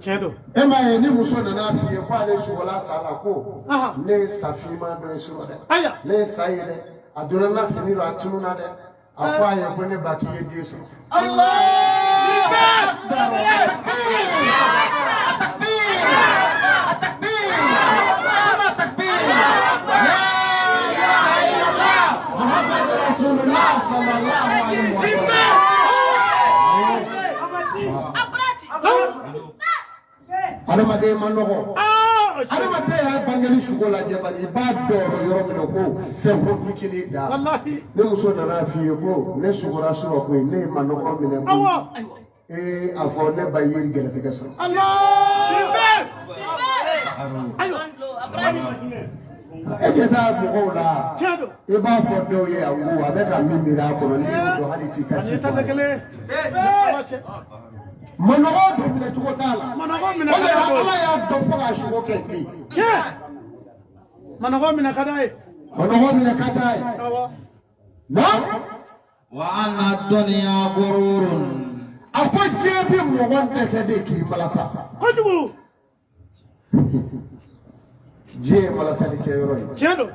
Tiɲɛ don. E m'a ye, ni muso nana f'i ye ko ale sugola sa la, ko ne ye sa finman dɔ ye surɔ dɛ, ne ye sa ye dɛ, a donna n na fini rɔ, a tununna dɛ, a fɔ a ye ko ne ba, k'i ye den sɔrɔ. Adamaden ma nɔgɔ. Adamaden yɛrɛ bangeli sugo lajɛ bani, i b'a dɔn yɔrɔ min na ko fɛn compliqué da. Ne muso nana f'i ye ko ne sugora surɔ koyi, ne ye manɔgɔ minɛ koyi, ee, a fɔ ne ba, ye gɛrɛsɛgɛ sɔrɔ. E ɲɛ t'a mɔgɔw la, i b'a fɔ dɔw ye a ko a bɛ ka min miiri a kɔnɔ, n'i y'o dɔn, hali t'i ka ci fɔ a ye. Manɔgɔ dun minɛ cogo t'a la. Manɔgɔ minɛ O ka de d'a la ye. Ala y'a dɔn fo k'a sugo kɛ den. Tiɲɛ, manɔgɔ minɛ ka d'a ye. Manɔgɔ minɛ ka d'a ye. Na. وأن الدنيا غرور. A ko diɲɛ bɛ mɔgɔ nɛgɛ de k'i malasa. Kojugu. Diɲɛ ye malasali kɛ yɔrɔ ye. Tiɲɛ don.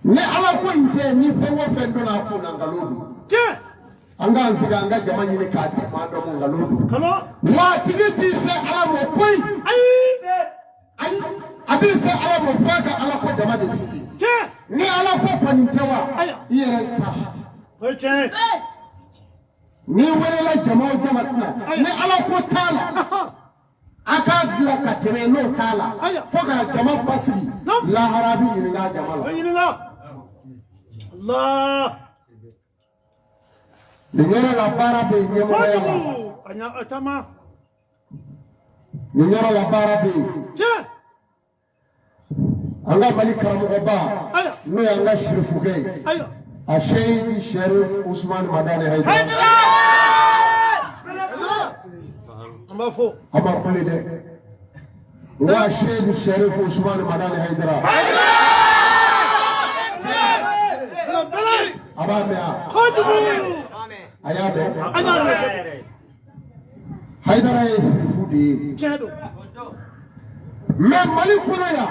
Ni ala ko in tɛ, ni fɛn o fɛn donna a kun na, nkalon don. An k'an sigi an ka jama ɲini k'a di maa dɔ ma, nkalon don. Kalo. Wa a tigi t'i se ala ma koyi. Ayi. Ayi, a b'i se ala ma f'a ka ala ko dama de f'i ye. Ni ala ko kɔni tɛ wa, i yɛrɛ ta. O ye tiɲɛ ye. N'i welela jama o jama tɛna, ni ala ko t'a la, a k'a dilan ka tɛmɛ n'o t'a la, fo ka jama basigi, lahara bɛ ɲininka jama O la. ɲininka Allah. Nin yɔrɔ la, baara bɛ yen ɲɛmɔgɔya la. Kojugu, a ɲa a caman. Nin yɔrɔ la, baara bɛ yen. An ka Mali karamɔgɔba, n'o y'an ka sirifukɛ ye, a Seyi Sherif Usumani Madani Hayidara. An b'a fɔ. A ma kule dɛ, n ko a Seyi Sherif Usumani Madani Hayidara. A b'a mɛn wa? Kojugu. A y'a mɛn. An y'a mɛn. Hayidara ye sirifu de ye. Tiɲɛ don. Mais Mali kɔnɔ yan,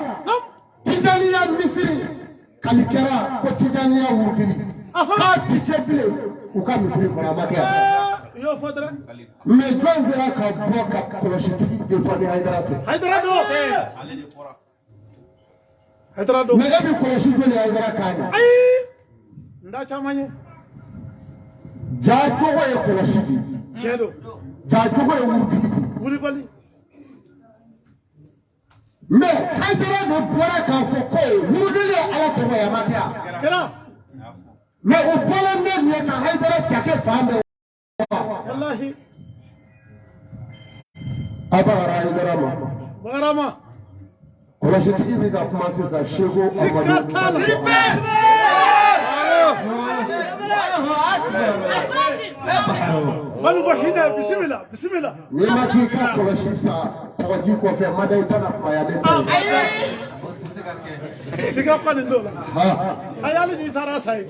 Tijaniya misiri kali kɛra ko Tijaniya wurudili k'a ti kɛ bilen u ka misiri kɔnɔ, a ma kɛ yan. U y'o fɔ dɛrɛ. Mais jɔn sera ka bɔ ka kɔlɔsitigi defan ni Hayidara tɛ? Hayidara don, Hayidara don. Mais e bɛ kɔlɔsi joli Hayidara kan na? Ayi, n da caman ye. Ja cogo ye kɔlɔsi de ye. Tiɲɛ don. Ja cogo ye wurudili de ye. Wulibali. Mais Hayidara de bɔra k'a fɔ ko wurudili ye Ala tɔgɔ ye, a ma kɛ yan. Kɛra. Mais o bɔlen bɛ nin ye ka Hayidara cakɛ fan bɛɛ. Walahi. A bagara Hayidara ma. Bagara ma. Kɔlɔsitigi bɛ ka kuma sisan, Seko Sika Amadu. t'a la. Bali ko hinɛ, bisimila, bisimila. N'i ma k'i ka kɔlɔsi san kɔgɔji kɔfɛ, mada i tɛna kumaya ne ta ye. Siga kɔni t'o la. Ha. Ayi, hali n'i taara sa ye,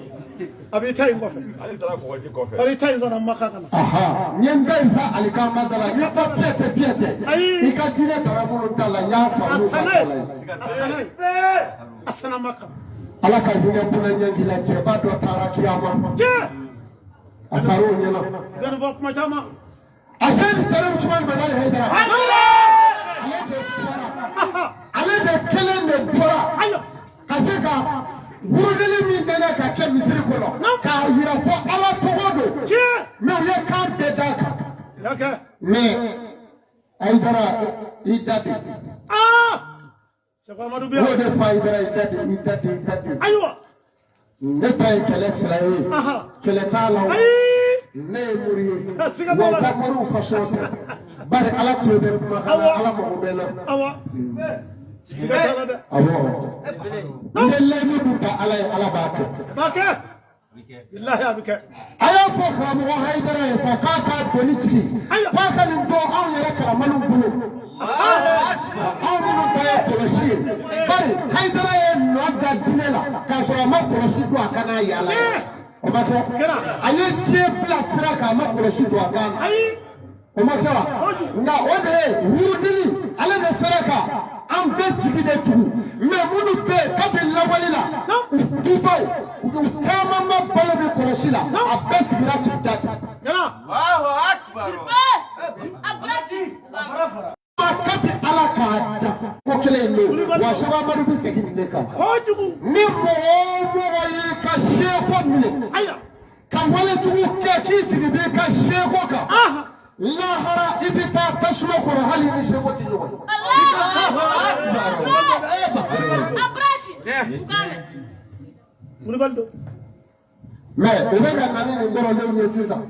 a b'i ta in kɔfɛ. Ale taara kɔgɔji kɔfɛ. Bari i ta in sɔnna Maka ka na. Aha, n ye n da in sa alikama da la, n ye ko piyɛ tɛ piyɛ tɛ. Ayi. I ka diinɛ tara minnu ta la, n y'a A faamu ka sanna ta la ye, ye. a sanna ye, a sanna Maka. Ala ka hinɛ kunna ɲɛngi la, cɛba dɔ taara kiyama. A sar'o ɲɛna. Dɔnni fɔ kuma caman. A Seyi Sɛrifu Usumani Madani Hayidara. Ale de bɔra. Ale de kelen de bɔra. Ka se ka wurudili min nana ka kɛ misiri kɔnɔ, k'a yira ko Ala tɔgɔ don. Mais u ye kan bɛɛ d'a kan. Y'a kɛ. Mais Hayidara, i da de. Seko Amadu N bɛ yan. y'o de fɔ Hayidara, i da de, i da de, i da de. Ayiwa. Ne ta ye kɛlɛ fila ye. Kɛlɛ t'a la o. Ne ye mori ye. Siga Wa t'o la. u ka moriw fasɔn tɛ. Bari Ala tulo bɛ kumakan na, Ala mago bɛ n na. Awɔ. Siga t'a la dɛ. Awɔ. N ye layidu min ta Ala ye, Ala b'a kɛ. A b'a kɛ. Bilahi, a bɛ kɛ. A y'a fɔ karamɔgɔ Hayidara ye sa k'a k'a doni jigin. K'a ka nin bɔ anw yɛrɛ karamaliw bolo. Anw minnu ta ye kɔlɔsi ye. Bari Hayidara ye nɔ da diinɛ la k'a sɔrɔ a ma kɔlɔsi don a kan n'a yaala ye. O ma kɛ. A ye diɲɛ bila sira kan, a ma kɔlɔsi don a kan na. Ayi. O ma kɛ wa? Nka o de ye wurudili, ale de sera ka an bɛɛ jigi de tugu. Mais minnu bɛ yen kabi lawale la, u dubaw, u caman ma balo bɛ kɔlɔsi la, a bɛɛ sigira k'i da. Kabi Ala k'a da ko kelen in don wa, Sɛki Amadu bɛ segin nin de kan. Ni mɔgɔ o mɔgɔ y'i ka seko minɛ ka walejugu kɛ k'i jigi b'i ka seko kan, lahara i bɛ taa tasuma kɔrɔ hali ni seko tɛ ɲɔgɔn ye. Mais u bɛ ka na ni nin kɔrɔlenw ye sisan.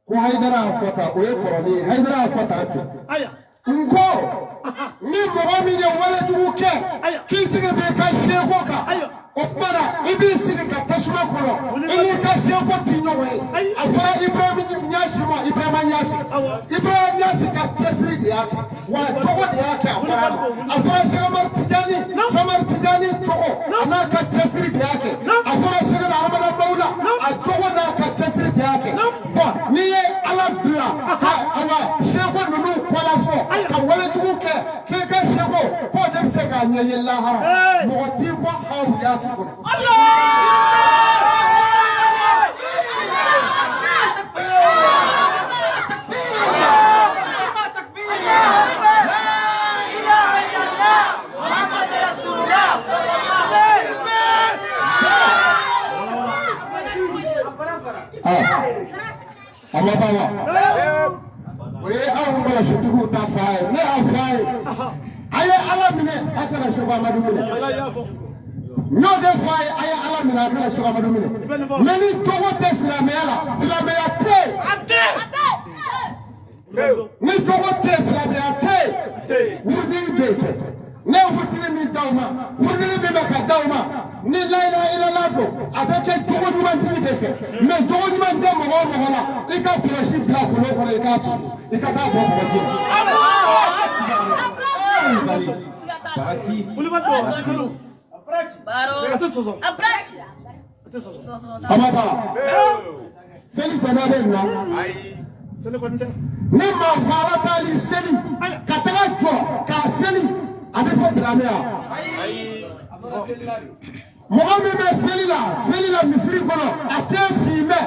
Ko Hayidara y'a fɔ tan, o ye kɔrɔlen ye. Hayidara y'a fɔ tan ten. N ko ni mɔgɔ min ye walejugu kɛ k'i jigi b'i ka seko kan, o tuma na i b'i sigi ka tasuma kɔnɔ, i n'i ka seko ti ɲɔgɔn ye. A fɔra Ibrahima Ɲasi ma, Ibrahima Ɲasi, Ibrahima Ɲasi ka cɛsiri de y'a kɛ, wa jogo de y'a kɛ. A fɔra a ma, a fɔra Sɛki Amadu Tijani, Sɛki Amadu Tijani jogo a n'a ka cɛsiri de y'a kɛ. A fɔra Sɛki Amadu Bawula, a jogo n'a ka cɛsiri de y'a kɛ. Bɔn, n'i ye Ala bila ka awa seko ninnu kɔla fɔ ka walejugu kɛ k'i ka seko k'o de bɛ se k'a ɲɛ ye lahara, mɔgɔ t'i kɔ hawuyatu kɔnɔ. A ma ban wa? O ye anw kɔlɔsitigiw ta fa ye. Ne y'a fɔ a ye, a ye Ala minɛ, a kana Sɛki Amadu minɛ. N y'o de fɔ a ye, a ye Ala minɛ, a kana Sɛki Amadu minɛ. Mais ni jogo tɛ silamɛya la, silamɛya tɛ yen. Ni jogo tɛ yen, silamɛya tɛ yen. Wurudili bɛ yen kɛ. Ne ye wurudili min d'aw ma, wurudili min bɛ ka d'aw ma, ni la ilaha illallah don, a bɛ kɛ jogo ɲumantigi de fɛ. Mais jogo ɲuman tɛ mɔgɔ o mɔgɔ la, i ka kɔlɔsi bila kolon kɔnɔ, i k'a susu, i ka taa bɔ mɔgɔ ji la. A ma ban, seli jɔda bɛ nin na. Ni maa fara taali seli ka taga jɔ k'a seli, a bɛ fɔ silamɛya. Mɔgɔ min bɛ seli la, seli la misiri kɔnɔ, a tɛ fin mɛ,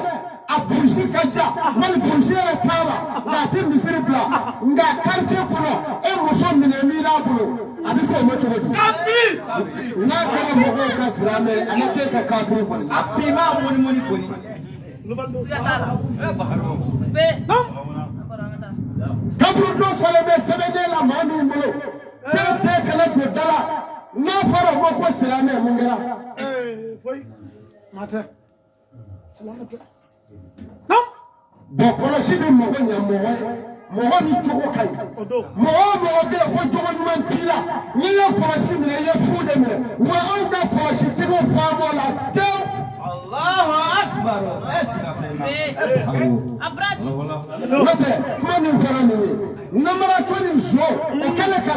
a burusi ka ja, wali burusi yɛrɛ t'a la, nka a tɛ misiri bila. Nka quartier kɔnɔ, e muso minɛ min n'a bolo, a bɛ fɔ o ma cogo di? N'a kɛra mɔgɔw ka silamɛ, a na k'e ka kafiri kɔni. A finman mɔni mɔni kɔni. Kaburu dɔ falen bɛ sɛbɛnden la maa min bolo, k'e tɛ kana don da la, n'a fɔra o ma ko silamɛ, mun kɛra? Bɔn, kɔlɔsi bɛ mɔgɔ ɲɛ mɔgɔ ye, mɔgɔ min jogo ka ɲi. Mɔgɔ o mɔgɔ bɛ yen ko jogo ɲuman t'i la, n'i ye kɔlɔsi minɛ, i ye fu de minɛ. Wa anw bɛ kɔlɔsitigiw faam'o la tewu. Allahu akbar. N'o tɛ, kuma min fɔra nin ye, namaratɔ ni so, o kɛlen ka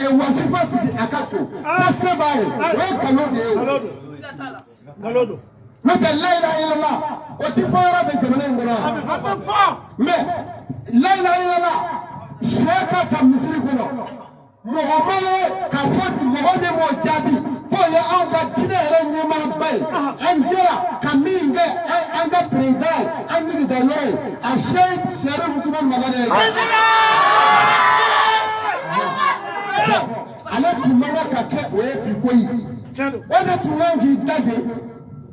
wasifa sigi a ka so ko se b'a ye, o ye nkalon de ye o. N'o tɛ, la ilaha illallah, o ti fɔ yɔrɔ bɛ jamana in kɔnɔ yan. Mais la ilaha illallah, sɛ ka ta misiri kɔnɔ, mɔgɔ ma ye k'a fɔ mɔgɔ min m'o jaabi k'o ye anw ka diinɛ yɛrɛ ɲɛmaaba ye. An jɛra ka min kɛ an ka président ye, an jigi da yɔrɔ ye, a Sɛki Sɛrifu Usumani Madani ye. Ale tun man kan ka kɛ o ye bi ko ye. O de tun kan k'i da de.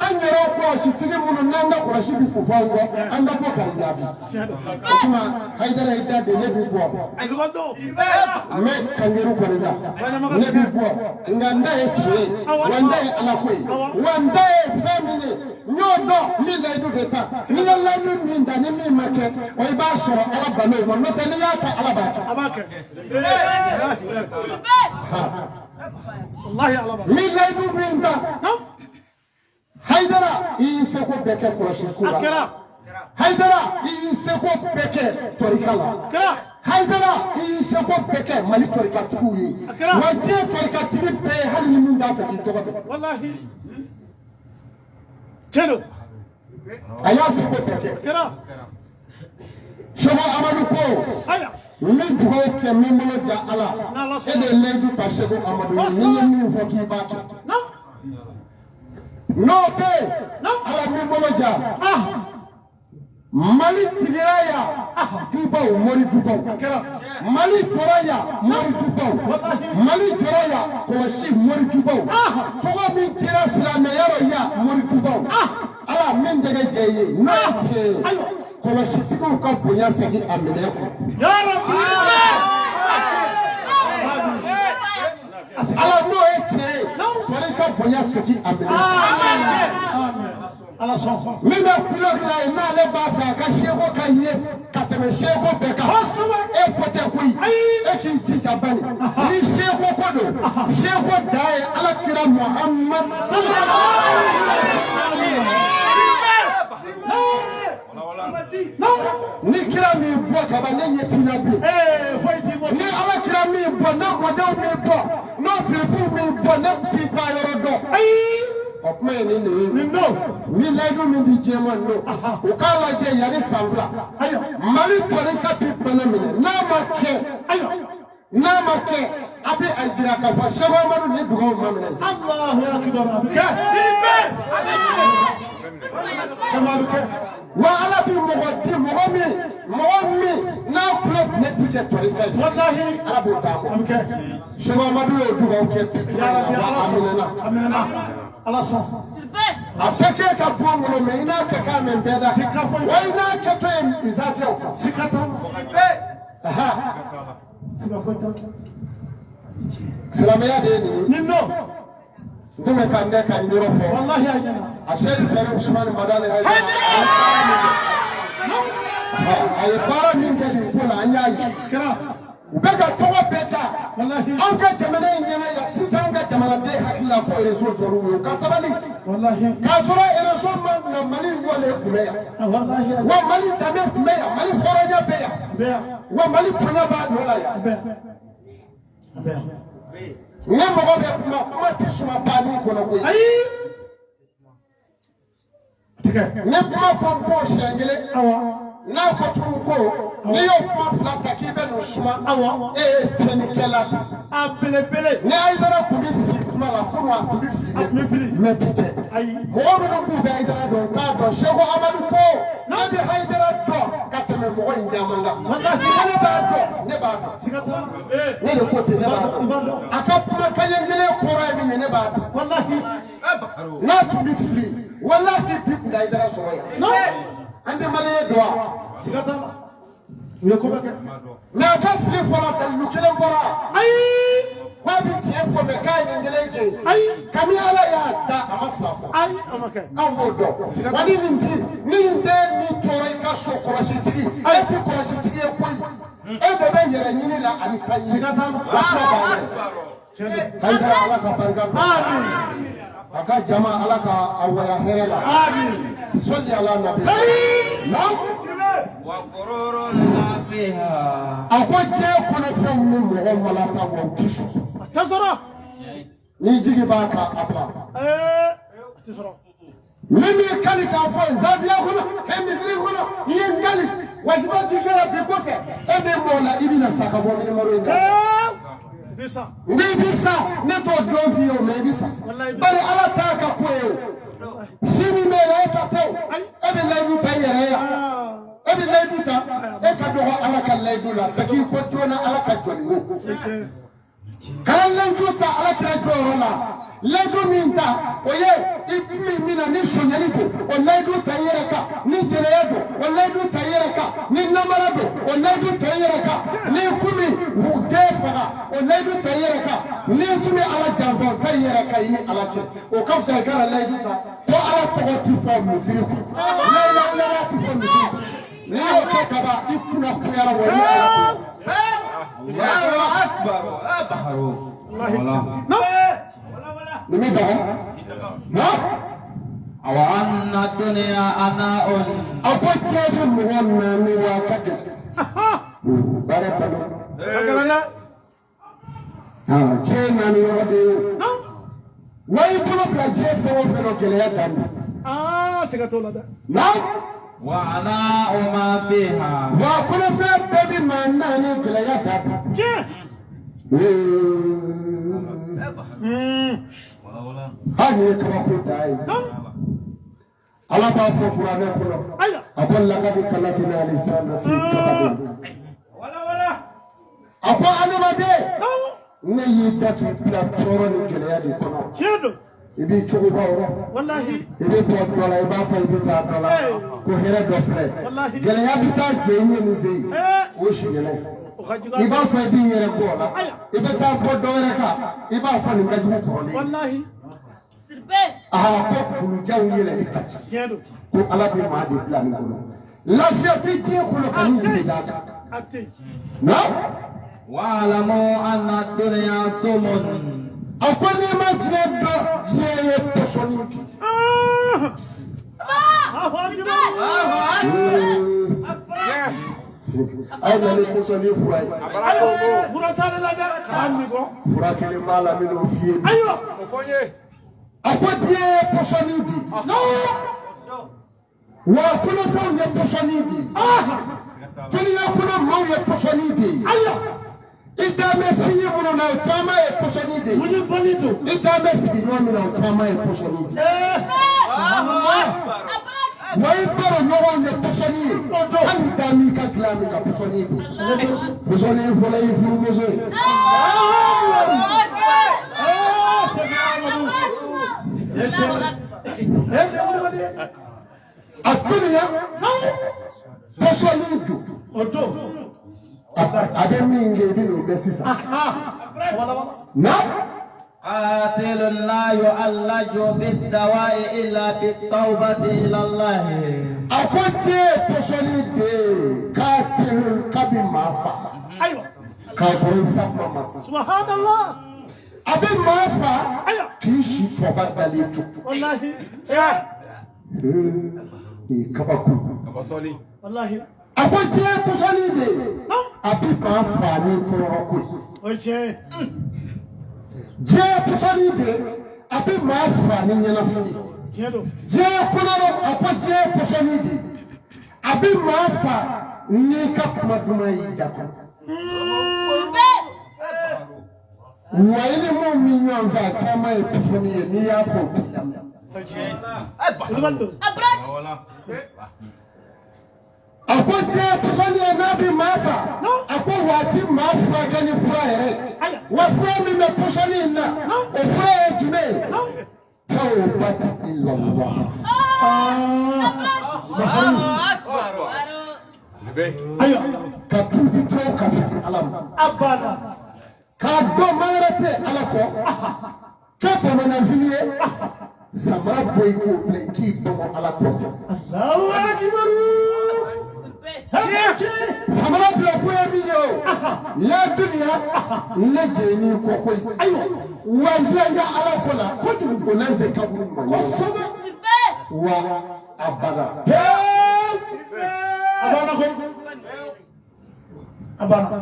An yɛrɛ kɔlɔsitigi minnu n'an ka kɔlɔsi bɛ fofo an kɔ, an ka bɔ ka nin jaabi. O tuma Hayidara i da de, ne b'i bɔ. N bɛ kangeru kɔni da, ne b'i bɔ. Nka n da ye tiɲɛ ye, wa n da ye Ala ko ye, wa n da ye fɛn min ye, n y'o dɔn min layidu de ta. N'i ye layidu min ta ni min ma kɛ, o i b'a sɔrɔ Ala ban'o ma. N'o tɛ, n'i y'a ta, Ala b'a kɛ. Min layidu min ta, Hayidara i y'i seko bɛɛ kɛ kɔlɔsi ko la. Hayidara i y'i seko bɛɛ kɛ tɔrika la. Hayidara i y'i seko bɛɛ kɛ Mali tɔrikatigiw ye. Wa diɲɛ tɔrikatigi bɛɛ ye, hali ni min t'a fɛ k'i tɔgɔ mɛn. A y'a seko bɛɛ kɛ. Seko Amadu ko n bɛ dugawu kɛ n bɛ n bolo ja Ala e de ye layidu ta Seko Amadu ye ni n ye min fɔ k'i b'a kɛ n'o bɛ yen Ala n bɛ n bolo ja Mali sigira yan dubaw mori dubaw Mali jɔra yan mori dubaw Mali jɔra yan kɔlɔsi mori dubaw tɔgɔ min dira silamɛya rɔ yan mori dubaw Ala min tɛgɛ jɛ ye n'o ye tiɲɛ ye kɔlɔsitigiw ka bonya segin a minɛ kɔnɔ. Ala n'o ye tiɲɛ ye tɔli ka bonya segin a minɛ kɔnɔ. Min bɛ kulo dilan ye n'ale b'a fɛ a ka seko ka ye ka tɛmɛ seko bɛɛ kan e ko tɛ koyi e k'i jija bani ni seko ko don seko dan ye ala kira Muhamad ni kira min bɔ kaban ne ɲɛ t'i la bi ni ala kira min bɔ ne mɔdenw min bɔ n'o sirifuw min bɔ ne t'i taa yɔrɔ dɔn o kuma ye nin de ye ni layidu min di diɲɛ ma n'o u k'a lajɛ yanni san 2 Mali tɔli ka bi bana minɛ n'a ma kɛ n'a ma kɛ a bɛ a jira k'a fɔ Seko Amadu ni dugawu ma minɛ. Allahu akbar a bɛ kɛ. Seko a bɛ kɛ. Wa Ala bi mɔgɔ di mɔgɔ min n'a tulo ne ti kɛ tɔli ka ye. Walahi Ala b'o d'a ma. A bɛ kɛ. Seko Amadu y'o dugawu kɛ bi tuma Ya in Rabbi na wa Ala a sɔn. minɛna. A minɛna. Ala sɔn. A tɛ kɛ ka bɔ n bolo mɛ i n'a kɛ k'a mɛn bɛɛ da. Sika foyi. Wa i n'a kɛtɔ ye misafiyɛw kan. Sika t'a la. Sika foyi t'a la. Silamɛya de ye nin ye. Nin don. N tun bɛ ka ne ka nin yɔrɔ fɔ. Walahi a ɲɛna. A Sɛri Sɛri Usumani Madani Hayidara. A ye baara min kɛ nin ko la an y'a ye. Kɛra. U bɛ ka tɔgɔ bɛɛ da. Walahi. Anw ka jamana in ɲɛna yan sisan anw ka jamanaden hakili la ko réseau jɔr'u ye u ka sabali. Walahi. K'a sɔrɔ réseau ma na Mali jɔlen tun bɛ yan. Walahi. Wa Mali danbe tun bɛ yan Mali hɔrɔnya bɛ yan. A bɛ yan. Wa Mali bonya b'a nɔ la yan. A bɛ yan. A bɛ yan. Ne mɔgɔ bɛ kuma kuma tɛ suma paani kɔnɔ koyi. Ayi. Tigɛ. Ne kuma ko n ko siɲɛ kelen. Awɔ. N'a ko tugun ko n'i y'o kuma fila ta k'i bɛ n'o suma. Awɔ. E ye tiɲɛnikɛla de ye. A belebele. Ni Hayidara tun bɛ fili kuma la kunun a tun bɛ fili A tun bɛ fili. mɛ bi tɛ. Ayi. Mɔgɔ minnu k'u bɛ Hayidara dɔn u k'a dɔn Seko Amadu ko ne bɛ Hayidara dɔn ka tɛmɛ mɔgɔ in caman kan. Walahi. Ne b'a dɔn ne b'a dɔn. Sika t'a la. Ne de ko ten ne b'a I b'a dɔn. dɔn. A ka kuma kaɲɛ kelen kɔrɔ ye min ye ne b'a dɔn. Walahi. N'a tun bɛ fili walahi bi tun tɛ Hayidara sɔrɔ yan. An tɛ maliyɛn dɔn wa? Sika t'a la. U ye ko bɛɛ kɛ. Mɛ a ka fili fɔra dalilu kelen fɔra. Ayi. K'a bɛ tiɲɛ fɔ mɛ k'a ye nin kelen jɛ. Ayi. Kami Ala y'a da a ma fila fɔ. Ayi a ma kɛ. Anw b'o dɔn. Wa ni nin ti ni nin tɛ min tɔɔrɔ i ka so kɔlɔsitigi e tɛ kɔlɔsitigi ye koyi. E de bɛ yɛrɛ ɲini la ani ta ɲini. Sika t'a la. Wa kuma b'an yɛrɛ. Tiɲɛ don. Hayidara Ala ka barika don. Amin. A ka jama Ala ka a waya hɛrɛ la. Amin. Sɔli ala nabi. Sali. Naam. A ko diɲɛ kɔnɔ fɛnw ni mɔgɔ malasa wa u ti sɔn. A tɛ sɔrɔ. Ni jigi b'a kan a bila. Ee. A tɛ sɔrɔ. Min b'i kali k'a fɔ zafiya kɔnɔ ɛ misiri kɔnɔ i ye n kali wasiba ti kɛ bi kɔfɛ e bɛ mɔ la i bɛna sa ka bɔ nimoro in na. Ee. I bɛ sa. N i bɛ sa ne t'o dɔn f'i ye o mɛ i bɛ sa. Walahi. Bari ala t'a ka ko ye o. Si min bɛ yen e ta tɛ o. E bɛ layidu ta i yɛrɛ ye yan. Aa. E bɛ layidu ta e ka dɔgɔ ala ka layidu la segin ko joona ala ka jɔni ko. Tiɲɛ. Kana layidu ta ala kira jɔyɔrɔ la layidu min ta o ye i min na ni sonyali don o layidu ta i yɛrɛ kan ni jɛnɛya don o layidu ta i yɛrɛ kan ni namara don o layidu ta i yɛrɛ kan ni kun min den faga o layidu ta i yɛrɛ kan ni kun bɛ ala janfa o ta i yɛrɛ kan i ni ala cɛ o ka fisa i kana layidu ta ko ala tɔgɔ ti fɔ misiri kun layidu ti fɔ misiri kun n'i y'o kɛ kaban i kunna kuyara wa i ni ala kuyara. Nin bɛ daga na. A ko diɲɛ bɛ mɔgɔ naani wa a ka gɛlɛn. Baara balo. A gɛlɛn dɛ. Diɲɛ naani yɔrɔ de ye o. Wa i bolo bila diɲɛ fɛn o fɛn na gɛlɛya dan don. Aa siga t'o la dɛ. Na وعناء ما فيها. Wa kɔnɔfɛn bɛɛ bɛ maa naani gɛlɛya da bi. Tiɲɛ. Hali ni ye kabako da ye. Ala b'a fɔ kuranɛ kɔnɔ. Ayiwa. A ko lakadi kalakina lisana fi kabadi. A ko adamaden, ne y'i da k'i bila tɔɔrɔ ni gɛlɛya de kɔnɔ. Tiɲɛ don. I b'i cogo bɔ o rɔ. Walahi. I bɛ bɔ dɔ la, i b'a fɔ i bɛ taa dɔ la ko hɛrɛ dɔ filɛ. Walahi. Gɛlɛya bɛ taa jɔ i ɲɛ nin sen yen. O siɲɛnɛ. O ka jugu. I b'a fɔ i b'i yɛrɛ bɔ o la. I bɛ taa bɔ dɔ wɛrɛ kan. I b'a fɔ nin ka jugu kɔrɔlen. Walahi. Aa, ko kulujanw yɛlɛli ka ca. Tiɲɛ don. Ko Ala bɛ maa de bila nin kɔnɔ. Lafiya tɛ diɲɛ kɔnɔ ka nin yiri d'a kan. A tɛ yen. Naamu. واعلموا أن الدنيا سم. A ko n'i ma diɲɛ dɔn, diɲɛ ye pɔsɔni di. Allahu akbar. A ye na ni pɔsɔni fura ye. Ayiwa. Fura t'ale la dɛ. K'a min kɔ. Fura kelen b'a la min n'o f'i ye. Ayiwa. A ko diɲɛ ye pɔsɔni di. Wa kɔnɔfɛnw ye pɔsɔni di. Dunuya kɔnɔ maaw ye pɔsɔni di. Ayiwa. I dan bɛ sinji minnu na, o caman ye pɔsɔni de ye. Wulibali don. I dan bɛ sigiɲɔgɔn min na, o caman ye pɔsɔni de ye. Wa i baro ɲɔgɔn ye pɔsɔni ye. Hali da m'i ka dilan min ka pɔsɔni don. Pɔsɔni fɔlɔ y'i furumuso ye. Sɛki Amadu. Ye tiɲɛ. Ee, nin ye wulibali ye. A dunuya pɔsɔni don. O don. A bɛ min kɛ, i bɛ n'o mɛn sisan. Wala wala. Na. قاتل لا يعالج بالدواء إلا بالتوبة إلى الله. A ko diɲɛ ye pɔsɔni de ye k'a teli k'a bɛ maa fa. Ayiwa. K'a sɔrɔ i safunɛ ma sa. Subhanallah. A bɛ maa fa Ayiwa. k'i si tɔba dalen to. Walahi. Tiɲɛ. Ee, nin ye kabako ye. Walahi. A ko diɲɛ ye pɔsɔni de ye. A bɛ maa fa ni kɔrɔko ye. O ye tiɲɛ ye. Diɲɛ ye pɔsɔni de ye. A bɛ maa fa ni ɲɛnafin ye. Tiɲɛ don. Diɲɛ kɔnɔ, a ko diɲɛ ye pɔsɔni de ye. A bɛ maa fa n'i ka kuma duman y'i da kɔnɔ. Wa i ni mun min ɲɔgɔn fɛ, a caman ye pɔsɔni ye, n'i y'a fɔ o t'i lamɛn. Wulibali don. A ko diɲɛ ye pɔsɔni ye n'a bɛ maa fa. A ko waati maa furakɛ ni fura yɛrɛ ye. Wa fura min bɛ pɔsɔni in na, o fura ye jumɛn ye? Tawbati ilallah. Ayiwa. Ka tuubi dɔrɔn ka segin Ala ma. A banna. K'a dɔn maa wɛrɛ tɛ Ala kɔ. Kɛ bamananfini ye. Samara bɔ i k'o bila i k'i bɔnbɔn Ala kɔ. Allahu akbar. Samara bila ko ye min ye o. La dunuya ne jɛn'i kɔ koyi. Ayiwa. Wa n filɛ n ka Ala ko la. Kojugu o na se kaburu ma. Kosɛbɛ. Wa a banna. A banna koyi. A banna.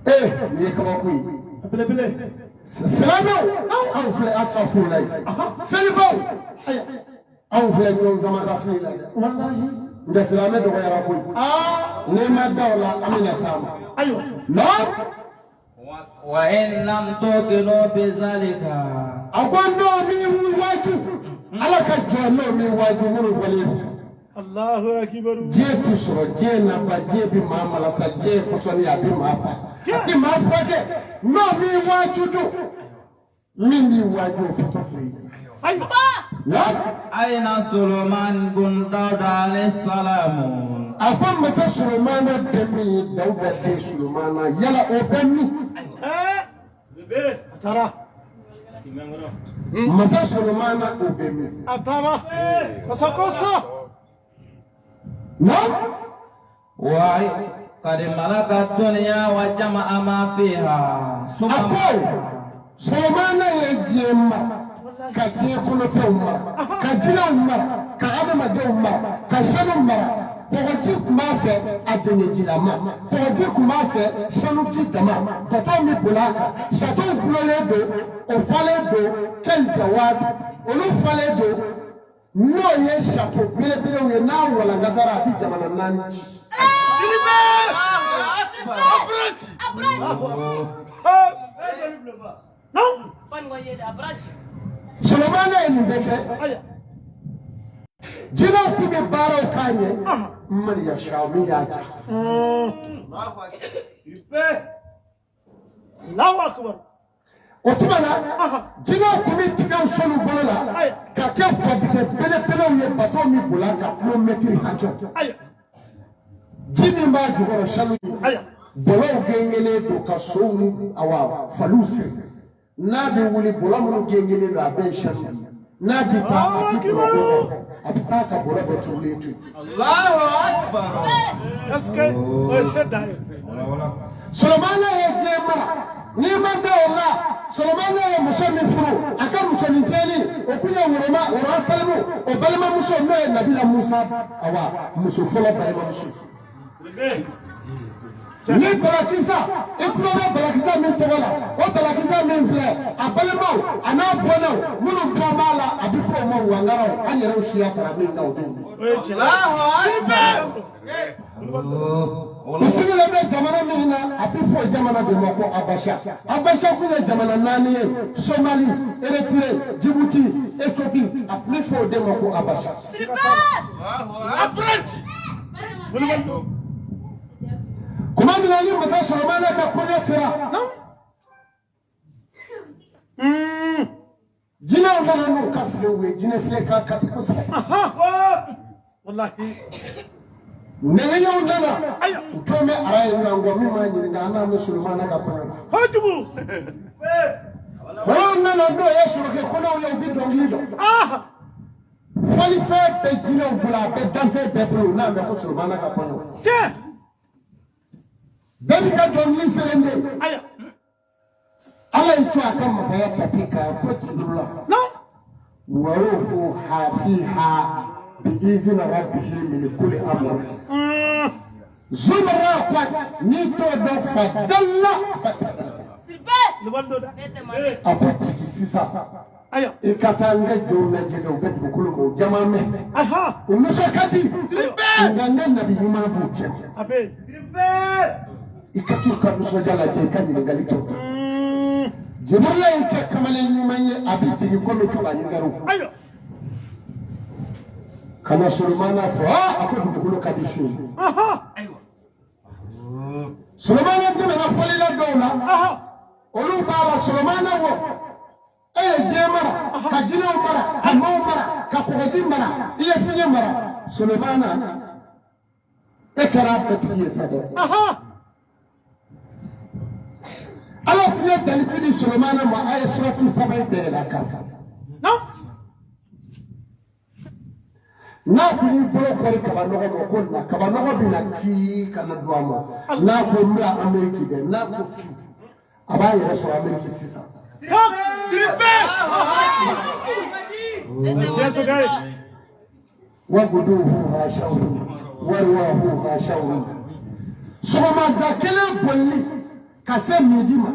Ee, nin ye kabako ye. A belebele. Silamɛw, anw filɛ asafurulayi. Selibaw, anw filɛ ɲɔgɔn sama ka fili la dɛ. Walahi. Nka silamɛ dɔgɔyara koyi. Aa. N'i ma da o la, an bɛna s'a ma. Ayiwa. Naam. وإن لم توقنوا بذلك. A ko n'o m'i waaju, Ala ka jɔ n'o m'i waaju minnu fɔlen filɛ. Allahu akbar. Diɲɛ ti sɔrɔ, diɲɛ naba, diɲɛ bɛ maa malasa, diɲɛ ye pɔsɔni ye, a bɛ maa fa. A ti maa furakɛ. N'o m'i waaju dun, min b'i waaju o fɔtɔ filɛ i ye. Ayiwa. Naam. أين سليمان بن داود عليه السلام؟ A ko masa Solomana bɛ min? Dawuda den Solomana, yala o bɛ min? Ɛɛ. A taara. Masa Solomana o bɛ min? A taara. Kɔsɔ kɔsɔ. Naam. وقد ملك الدنيا وجمع ما فيها ثم A ko Solomana ye diɲɛ mara, ka diɲɛ kɔnɔfɛnw mara, ka jinɛw mara, ka adamadenw mara, ka sanu mara. Kɔgɔji tun b'a fɛ a denyɛjilama, kɔgɔji tun b'a fɛ sanuji dama, bato min bol'a kan, satow gulonlen don, o falen don, kɛli jawabi, olu falen don. N'o ye sato belebelew ye, n'a walankatara a bɛ jamana naani ci. Solomana ye nin bɛɛ kɛ. Jinɛw tun bɛ baaraw k'a ɲɛ. Mariya sa min y'a ja. O tuma na jinɛw tun bɛ tigɛw sɔn u bolo la ka kɛ kɔtigɛ belebelew ye, bato min bolila ka kilomɛtiri hakɛ. Ji min b'a jukɔrɔ sanu ye, bɔlɔw gengelen don ka sow ni awa faliw siri. N'a bɛ wuli, bɔlɔ minnu gengelen don a bɛɛ ye sanu ye. N'a bɛ taa a ti bɔlɔ bɔ, a bɛ taa ka bɔlɔ bɛɛ turulen to yen. Est-ce que o ye se dan ye? Solomana ye diɲɛ mara, n'i ma da o la, Solomana ye muso min furu, a ka musonin cɛni o kun ye Woroma Woroma Salimu o balimamuso, n'o ye Nabila Musa, awa muso fɔlɔ balimamuso. Ni Balakisa, i tulo bɛ Balakisa min tɔgɔ la, o Balakisa min filɛ, a balimaw a n'a bɔnnaw minnu bɔ b'a la, a bɛ fɔ o ma wangaraw, an yɛrɛw siya taara min kan o denw. U sigilen bɛ jamana min na, a bɛ fɔ o jamana de ma ko Abasa. Abasa kun ye jamana naani ye: Somali, Eritire, Jibuti, Ethiopie. A bɛ fɔ o de ma ko Abasa. Kuma min na ni masa Solomana ka kɔɲɔ sera, jinɛw nana n'u ka filew ye, jinɛ file ka di kosɛbɛ. Nɛgɛɲɛw nana, u tun bɛ ara ye ɲɔgɔn min m'a ɲininka, an n'a bɛ Solomana ka kɔɲɔ la. Kɔnɔw nana, n'o ye sorokɛ kɔnɔw ye, u bɛ dɔnkili dɔn. Fɔlifɛn bɛɛ jinɛw bolo, a bɛɛ danfɛn bɛɛ bolo, u n'a mɛn ko Solomana ka kɔɲɔ. Bɛɛ b'i ka dɔnkili sɛbɛn de. Ala y'i to a ka masaya tapi kan ko Jibrila. Waruhu hafiha bi izini rabbihi min kulli amr. Zumra kwat n'i t'o dɔn fadalla fatadalla. A ko jigin sisan. I ka taa n ka jɔnw lajɛ dɛ, u bɛ dugukolo kan, u jama mɛn. U nisɔn ka di. Nka n ka nabi ɲuman b'u cɛ. I ka t'u ka nisɔndiya lajɛ, i ka ɲininkali kɛ. Jibrila y'i kɛ kamalen ɲuman ye, a bɛ jigin komi kaba ɲingariw. Ka na Solomana fɔ, a ko dugukolo ka di su ye. Solomana tɛmɛna fɔlila dɔw la, olu b'a la Solomana wo. E ye diɲɛ mara, ka jinɛw mara, ka maaw mara, ka kɔgɔji mara, i ye fiɲɛ mara. Solomana, e kɛra a bɛɛ tigi ye sa dɛ. Ala tun ye dalilu di Solomana ma, a ye suratu saba in bɛɛ yɛlɛ a kan. N'a kun y'i bolo kɔri kaba nɔgɔ ma ko na, kaba nɔgɔ bɛ na k'i kana don a ma. N'a ko n bila Ameriki dɛ, n'a ko fiyewu, a b'a yɛrɛ sɔrɔ Ameriki sisan. Waguduhu ha shawru waruwahu ha shawru. Sɔgɔmada kelen bolili ka se midi ma,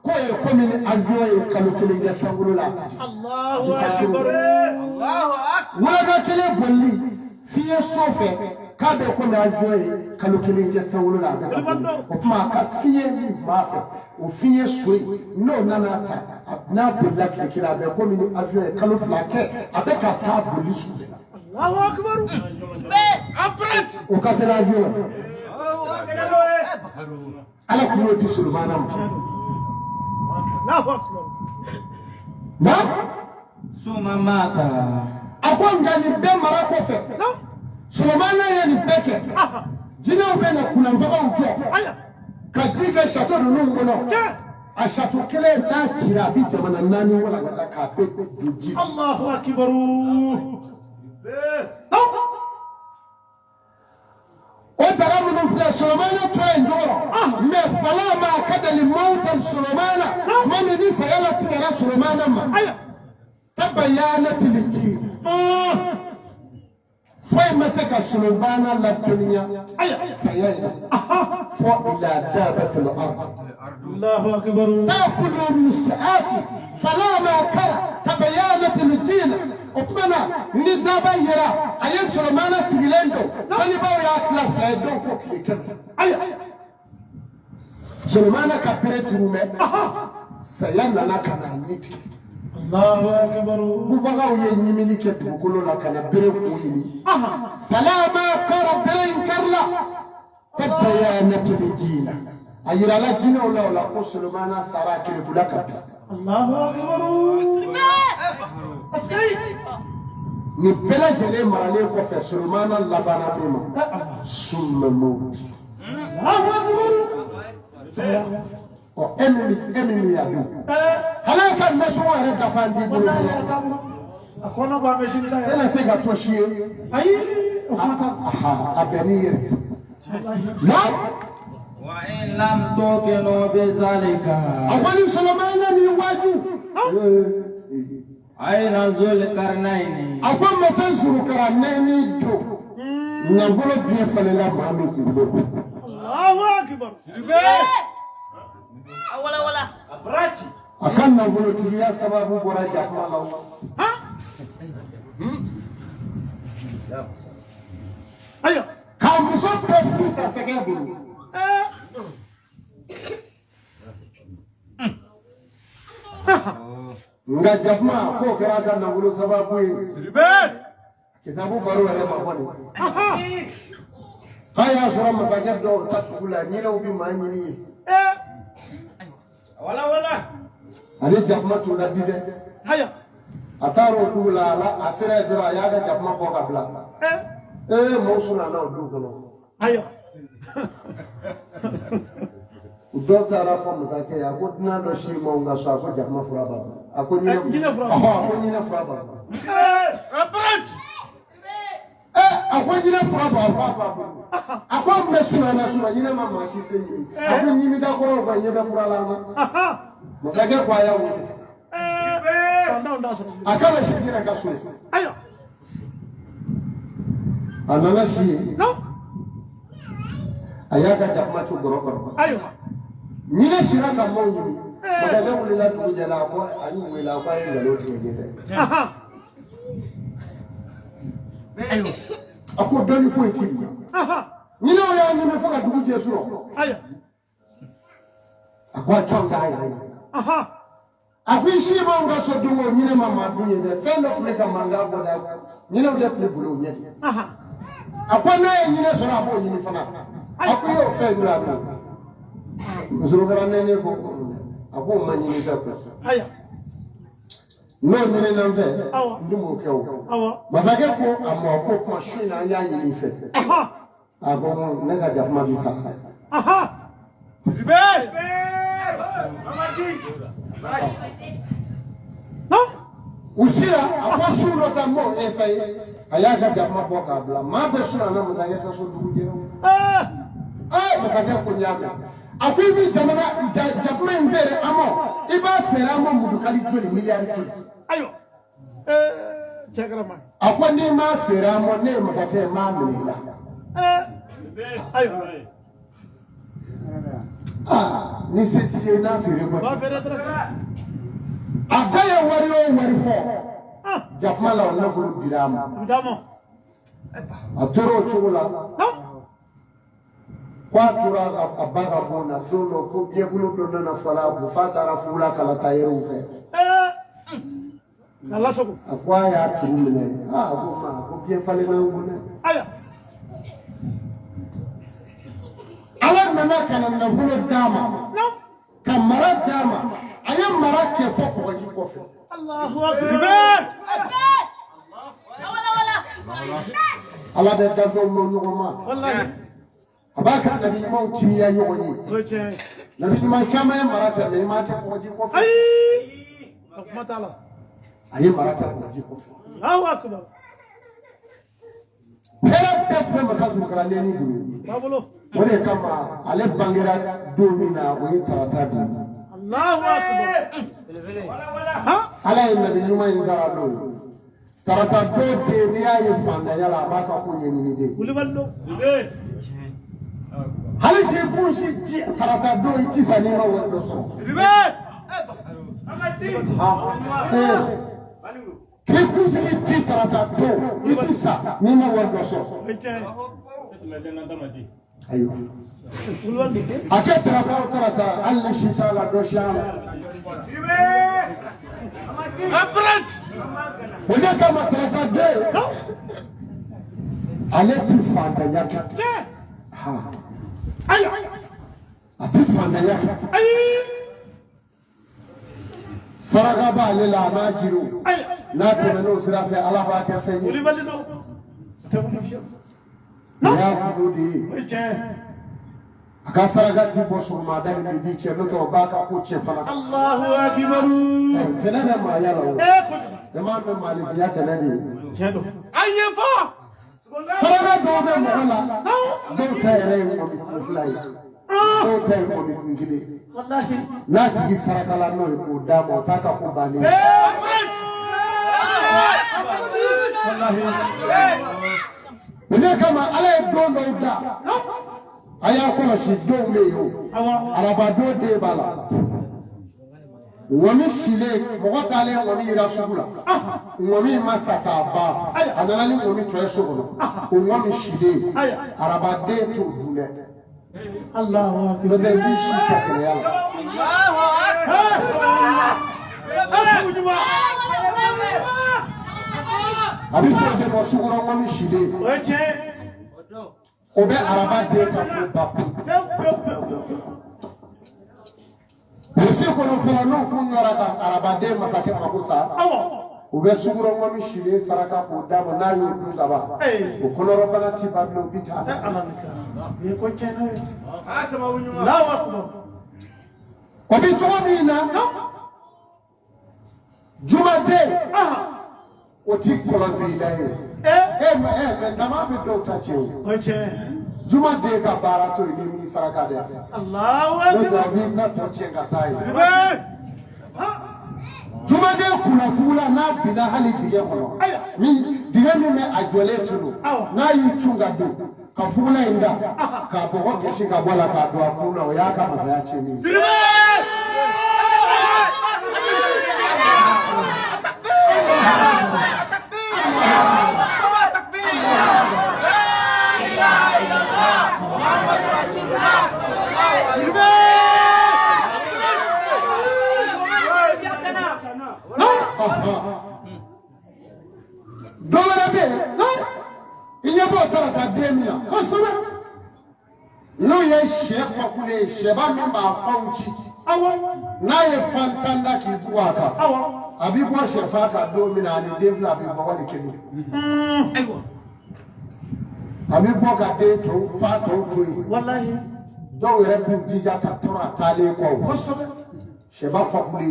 k'o ye komi ni avion ye kalo kelen kɛ sankolo la a ti jigin. Wulada kelen bolili fiɲɛ so fɛ, k'a bɛ komi avion ye kalo kelen kɛ sankolo la a bɛ ka boli. O tuma a ka fiɲɛ min tun b'a fɛ, o fiɲɛ so in, n'o nana ta, n'a bolila tile kelen, a bɛ komi ni avion ye kalo fila kɛ a bɛ ka taa boli su de la. O ka teli avion ye. Ala tun y'o di Solomana ma. Suma mata. A ko nka nin bɛɛ mara kɔfɛ, Solomana ye nin bɛɛ kɛ. Jinɛw bɛ na kunnanfagaw jɔ ka ji kɛ sato ninnu kɔnɔ. A sato kelen n'a cira, a bɛ jamana naani walangata k'a bɛɛ don ji la. O daga minnu filɛ, Solomana tora yen cogo rɔ. Mɛ fala ma kadali mawuta Solomana, ma min ni saya latigɛra Solomana ma, tabayana tiliji foyi ma se ka Solomana ladɔnniya saya in na fɔ ila dabatil ard. Allahu akbar. Taakulu min-saati falama kara tabayyanat al-jinn. O tuma na ni daba yera a ye Solomana sigilen don, dɔnnibaaw y'a tila fila ye, dɔw ko tile 100. Ayiwa. Solomana ka bere turu mɛ saya nana ka na ni tigɛ. Allahu akbar. Bubagaw ye ɲimini kɛ dugukolo la ka na bere kun ɲimi. Falama kara, bere in karila, tabayyanat al-jinn. A yirala jinɛw la o la ko Solomana sara kerekula ka bi. Allahu akbar. Nin bɛɛ lajɛlen maralen kɔfɛ, Solomana labanna min ma, summa mawt. Allahu akbar. Ɔ, e min bɛ yan dun, hali e ka nasɔngɔ yɛrɛ dafa n t'i bolo Wallahi fɔlɔ. A t'a bolo. A kɔnɔ ko an bɛ sini la E yɛrɛ. na se ka to si ye. Ayi, o kuma t'a la. Aha, a bɛn n'i yɛrɛ la. وإن لم توقنوا بذلك A ko ni Solomana min waaju. أين ذو القرنين A ko masa Zurukaranɛni don, nafolo biɲɛ falenna maa min kunkolo kɔnɔ. Allahu akbar. Wala wala. A ka nafolotigiya sababu bɔra jakuma la o. Ayiwa. K'a muso bɛɛ furu sa sɛgɛ bolo. Nka jakuma k'o kɛra a ka nafolo sababu ye. Kitabu baro yɛrɛ ma bɔ nin. K'a y'a sɔrɔ masakɛ dɔw ta dugu la, ɲinɛw bɛ maa ɲini ye. Wala wala. Ale jakuma t'u la di dɛ. Ayiwa. A taara o dugu la, a sera yen dɔrɔn, a y'a ka jakuma bɔ ka bila. Ee, mɔgɔw sunana o du kɔnɔ. Ayiwa. U dɔw taara fɔ masakɛ ye, a ko dunan dɔ si ma ka so, a ko jakuma fura b'a bolo. A ko ɲinɛ Eh, ɲinɛ fura. Ɔhɔ, a ko ɲinɛ fura b'a bolo. Ee, a ko ɲinɛ fura b'a bolo. A ko an bɛ sunana sunɔ, ɲinɛ ma maa si se ɲimi. A ko ɲimida kɔrɔw ka ɲɛ bɛ kura la an na. Masakɛ ko a y'a wele. Fantanw t'a sɔrɔ bilen. A k'a bɛ si yɛrɛ ka so ye. Ayiwa. A nana si yen. Non. A y'a ka jakuma ci gɔrɔ kɔrɔ. Ayiwa. Ɲinɛ sira ka maaw ɲimi. Masakɛ wulila dugu jɛla, a ko a y'u wele, a ko a ye nkalon tigɛ n ye dɛ. A ko dɔnni foyi t'i ɲɛ. Ɲinɛw y'a ɲimi fo ka dugu jɛ surɔ. Ayiwa. A ko a jɔn k'a yɛrɛ ye. A ko i si m'anw ka so dun o ɲinɛ ma maa dun ye dɛ. Fɛn dɔ tun bɛ ka mankan bɔ dɛ. Ɲinɛw de tun bɛ boli o ɲɛ de. A ko n'a ye ɲinɛ sɔrɔ, a b'o ɲini fana. A ko i y'o fɛn jumɛn a bila. Zurukaranɛni ko a k'o ma ɲini fɛ fɛ. Ayiwa. N'o ɲinina n fɛ, Awɔ. n dun b'o kɛ o. Awɔ. Masakɛ ko a ma ko kuma su in na an y'a ɲini i fɛ. A ko ne ka jakuma b'i sa. Mamadi. Non. U sira, a ko su dɔ ta n b'o essayer. A y'a ka jakuma bɔ k'a bila. Maa bɛɛ sunana masakɛ ka so dugu jɛra. Ee, masakɛ ko n y'a mɛn. A ko i bɛ jamana jakuma in feere an ma, i b'a feere an ma mudukali joli, miliyari joli? Ayiwa. Cɛ kɛra maa ye. A ko n'i m'a feere an ma, ne ye masakɛ ye, n b'a minɛ i la. Ayiwa. Aa, ni se t'i ye, i n'a feere B'a kɔni. feere dɔrɔn. A ka ye wari o wari fɔ jakuma la, o nafolo dira a ma. A bɛ d'a ma. A tora o cogo la. Non. Ko a tora a ba ka bon na, don dɔ ko biɲɛkolo dɔ nana fɔla a kun f'a taara fugula kala taa yɛrɛw fɛ. K'a lasago. A ko a y'a turu minɛ, aa, a ko ma ko biɲɛ falenna n kun dɛ. Ayiwa. Ala nana ka na nafolo d'a ma. Non. Ka mara d'a ma. A ye mara kɛ fɔ kɔgɔji kɔfɛ. Allahu akbar. Wala wala. Ala bɛ danfɛnw bɔ ɲɔgɔn ma. Wallahi. A b'a ka nabi ɲumanw timiya ɲɔgɔn ye. O ye tiɲɛ ye. Nabi ɲuman caman ye mara kɛ, mɛ i m'a kɛ kɔgɔji kɔfɛ. Ayi. A kuma t'a la. A ye mara kɛ kɔgɔji kɔfɛ. Allahu akbar. Hɛrɛ bɛɛ tun bɛ masa Zurukaranɛni bolo. B'a bolo. O de kama ale bangera don min na, o ye tarata de ye. Allahu akbar. Ala ye nabi ɲuman in sara n'o ye. Tarata don den, n'i y'a ye fantanya la, a b'a ka ko ɲɛɲini de. Wulibali don. Hali k'i kun si tarata don i ti sa n'i ma wari dɔ sɔrɔ. K'i kunsigi di tarata don i ti sa n'i ma wari dɔ sɔrɔ. Ayiwa. A kɛ tarata o tarata hali ni si t'a la dɔ si a la. O de kama tarata den ale ti fantanya kɛ. A ti fantanya kɛ. Saraka b'ale la a n'a jiriw. N'a tɛmɛn'o sira fɛ Ala b'a kɛ fɛn ye. O y'a gundo de ye. A ka saraka ti bɔ sɔgɔmada ni midi cɛ n'o tɛ o b'a ka ko cɛ fana. Allahu akbar. Tɛnɛ bɛ maaya la o. E m'a mɛn maanifinya tɛnɛ de ye. Saraka dɔw bɛ mɔgɔ la, dɔw ta yɛrɛ ye ŋɔmi kun fila ye, dɔw ta ye ŋɔmi kun kelen. N'a tigi saraka la n'o ye k'o d'a ma, o t'a ka ko bannen ye. O de kama Ala ye don dɔw da. A y'a kɔlɔsi donw bɛ yen o. Arabadon den b'a la. Ŋɔmi silen mɔgɔ taalen ŋɔmi yira sugu la. Ŋɔmi ma sa k'a ban. A nana ni ŋɔmi tɔ ye so kɔnɔ. O ŋɔmi silen arabaden t'o dun dɛ. N'o tɛ i b'i si ta kɛnɛya la. A bɛ fɔ o de ma sukɔrɔ ŋɔmi silen. O bɛ araba den ka ko ban pewu. Polisi kɔnɔ fɔlɔ n'u kun ɲɔra ka arabaden masakɛ mako sa, u bɛ sukɔrɔ ŋɔmi silen saraka k'o d'a ma, n'a y'o dun ka ban, o kɔnɔrɔbana ti ban bilen, o bi taa. O bi cogo min na, jumaden o ti kɔlɔnzeyila ye. Mɛ dama bɛ dɔw ta tiɲɛ o. Jumaden ka baara to yen ni m'i saraka dɛ. N'o tɛ a b'i ta tɔ tiɲɛ ka taa ye. Jumaden kunnafugula n'a binna hali dingɛ kɔnɔ, dingɛ min bɛ a jɔlen tunu, n'a y'i cun ka don ka fugula in da k'a bɔgɔ gosi ka bɔ a la k'a don a kun na, o y'a ka masaya tiɲɛni ye. Dɔ wɛrɛ bɛ yen, i ɲɛ b'o tarata den min na, kosɛbɛ, n'o ye sɛ fakule ye, sɛba min b'a fanw ci, n'a ye fan tan da k'i bugɔ a kan, a bɛ bɔ sɛfan kan don min na, ani den fila bɛ bɔ wali kelen. A bɛ bɔ ka den tɔw fa tɔw to yen. Dɔw yɛrɛ b'u jija ka tɔrɔ a taalen kɔ. Sɛba fakule.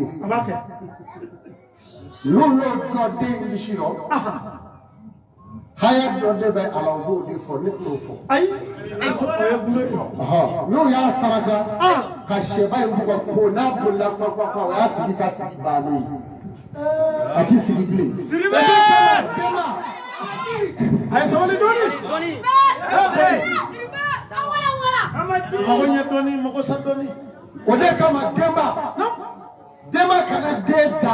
N'u y'o jɔ den disi rɔ, haya dɔ de bɛ a la, u b'o de fɔ, ne t'o fɔ. N'u y'a saraka ka sɛba in bugɔ ko n'a bolila kpa o y'a tigi ka sigi bannen ye. A ti sigi bilen. A ye sabali dɔɔni. Mago ɲɛ dɔɔni, mago sa dɔɔni. O de kama denba kana den da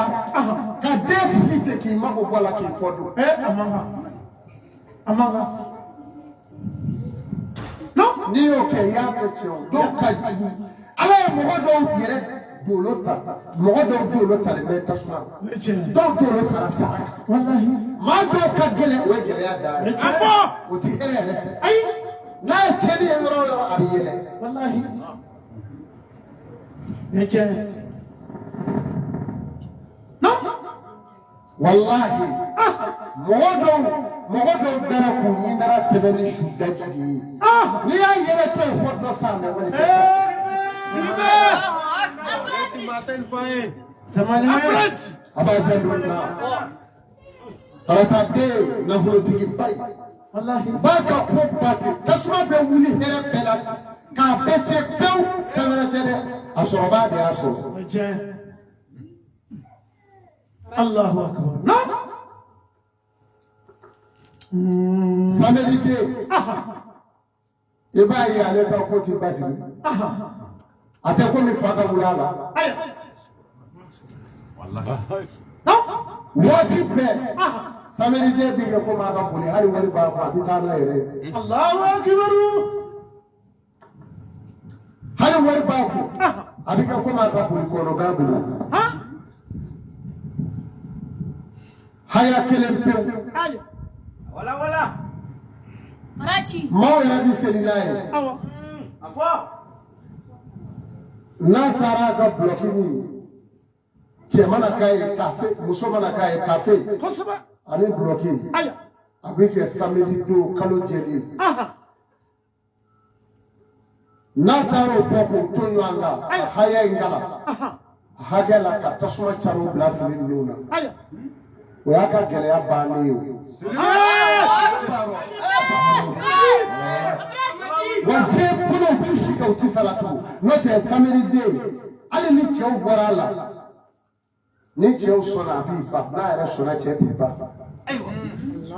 ka den fili ten k'i mako bɔ a la k'i kɔ don. A man kan. A man kan. N'i y'o kɛ i y'a kɛ tiɲɛ o. Dɔw ka jugu. Ala ye mɔgɔ dɔw yɛrɛ dolo ta, mɔgɔ dɔw dolo talen bɛ tasuma. Dɔw dolo taara fara kan. Maa dɔw ka gɛlɛn, o ye gɛlɛya dan ye. O ti hɛrɛ yɛrɛ fɛ. N'a ye tiɲɛni ye yɔrɔ o yɔrɔ, a bɛ yɛlɛ. Walahi mɔgɔ dɔw dara k'u ɲindara sɛbɛn ni su daji de ye. N'i y'a yɛlɛ to yen fɔ dɔ sa mɛ wali. A b'a jɛ don na. Tarata den nafolotigiba ye. Ba ka ko ba ten, tasuma bɛ wuli hɛrɛ bɛɛ la ten k'a bɛɛ cɛ pewu, fɛn wɛrɛ tɛ dɛ, a sɔrɔbaa de y'a sɔrɔ. Allahu akbar. Samedi den, I b'a ye ale ka ko ti basigi. A tɛ komi fa ka wuli a la. Waati bɛɛ samedi den bi kɛ komi a ka foli, hali wari b'a kun, a bɛ taa n'a yɛrɛ ye. Allahu akbar. Hali wari b'a kun, a bɛ kɛ komi a ka boli kɔnɔ b'a bolo. Haya kelen pewu. Wala wala. Maaw yɛrɛ bɛ seli n'a ye. A fɔ. N'a taara a ka bulɔki min, cɛ mana k'a ye tafe, muso mana k'a ye tafe ani bulɔki, a bɛ kɛ samedi don kalo jɛlen. N'a taara o bɔ k'o to ɲɔgɔn kan, a haya in kalan hakɛ la ka tasuma cari o bila fini ninnu na, o y'a ka gɛlɛya bannen ye o. Wa diɲɛ kɔnɔ u b'u si kɛ u tɛ salatu, n'o tɛ samedi den, hali ni cɛw bɔra a la, ni cɛw sɔnna a b'i ban, n'a yɛrɛ sɔnna cɛ b'i ban.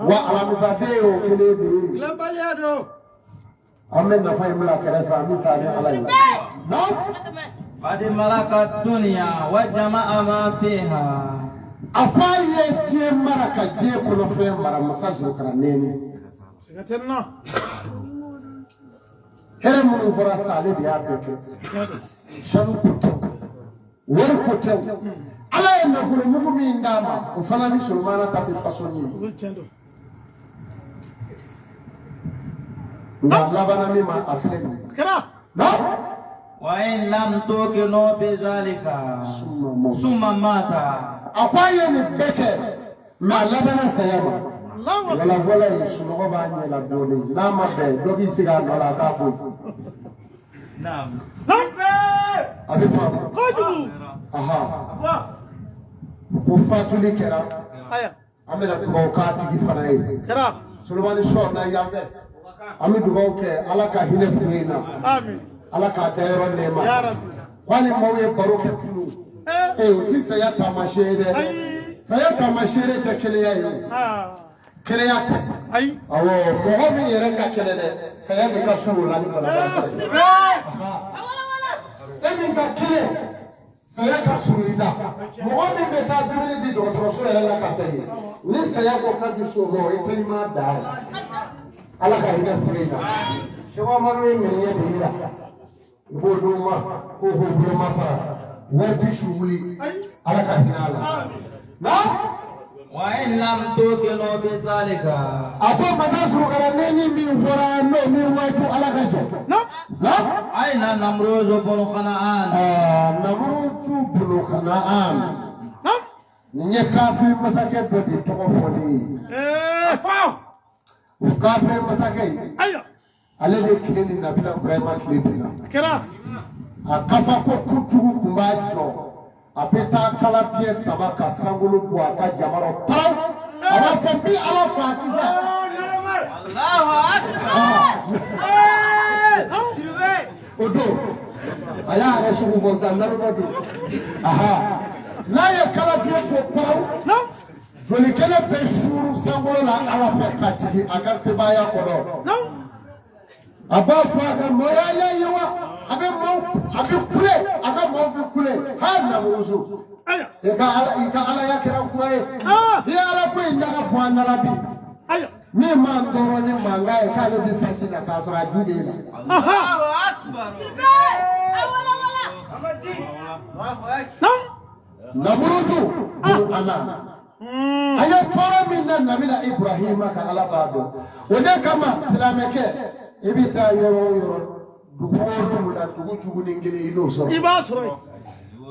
Wa alamisaden y'o kelen de ye. Tilenbaliya don. An bɛ nafa in bila kɛrɛfɛ, an bɛ taa ni Ala ye. قد ملك الدنيا وجمع ما فيها. A ko a ye diɲɛ mara ka diɲɛ kɔnɔfɛn mara, masa Zulkaranɛni. Hɛrɛ minnu fɔra sa, ale de y'a bɛɛ kɛ. Sanu ko tɛ, wari ko tɛ, Ala ye nafolo mugu min d'a ma, o fana ni Solomana ta tɛ façon ye. Nka a labanna min ma, a filɛ nin ye. وإن لم توقنوا بذلك ثم مات. A ko a ye nin bɛɛ kɛ, mɛ a labanna saya ma. Wala fɔlɔ in, sunɔgɔ b'a ɲɛ la dɔɔnin, n'a ma bɛn dɔ k'i sigi a nɔ la, a k'a bɔ yen. A bɛ faamu. Aha. Ko fatuli kɛra, an bɛna dugawu k'a tigi fana ye. Solomani sɔ na yan fɛ, an bɛ dugawu kɛ Ala ka hinɛ furu in na, Ala k'a dayɔrɔ nɛɛma. K'ale maaw ye baro kɛ kunu, ee o ti saya taamasiyɛn ye dɛ. Saya taamasiyɛn tɛ kɛnɛya ye o, kɛnɛya tɛ. Awɔ, mɔgɔ min yɛrɛ ka kɛnɛ dɛ, saya de ka surun o la ni banabaatɔ ye. E min ka kɛnɛ, saya ka surun i la. Mɔgɔ min bɛ taa dumuni di dɔgɔtɔrɔso yɛrɛ la ka segin, ni saya ko k'a ti s'o ma, o ye teliman dan ye. Ala ka hinɛ furu in na. Sɛku Amadu ye ŋaniya de yira, i b'o d'o ma k'o k'o bolo ma fara wari ti su wuli. Ala ka hinɛ a la. Naam. وإن لم توقنوا بذلك. A ko masa Zulkaranɛni min fɔra n'o min waaju, Ala ka jɔ. Naam. أين نمرود بن خنعان؟ Namuruju bolo Kanaan. Nin ye kafiri masakɛ dɔ de tɔgɔ fɔlen ye. O kafiri masakɛ in, ale de tile ni Nabila Ibrahima tile bɛnna. A kafa ko kojugu tun b'a jɔ. A bɛ taa kalabiɲɛ sama ka sankolo bɔ a ka jama rɔ paraw. A b'a fɔ n bɛ Ala fa sisan. الله أكبر. O don a y'a yɛrɛ sugu fɔ sisan, naloma don. Aha, n'a ye kalabiɲɛ bɔ paraw, jolikɛnɛ bɛ suuru sankolo la Ala fɛ ka jigin a ka sebaaya kɔnɔ. A b'a fɔ a ka mɔgɔya y'a ye wa, a bɛ maaw, a bɛ kule, a ka maaw bɛ kule. Ha, Namuruzu, i ka ala, i ka alaya kɛra kura ye. I ye ala ko in daga bɔ an da la bi. Min m'an tɔɔrɔ ni mankan ye k'ale bɛ sanji la k'a sɔrɔ a ju b'e la. الله أكبر. Namuruju ala, a ye tɔɔrɔ min da Nabila Ibrahima kan, Ala b'a dɔn. O de kama silamɛkɛ, i bɛ taa yɔrɔ o yɔrɔ, dugu o dugu la, dugu jugunin kelen i n'o sɔrɔ.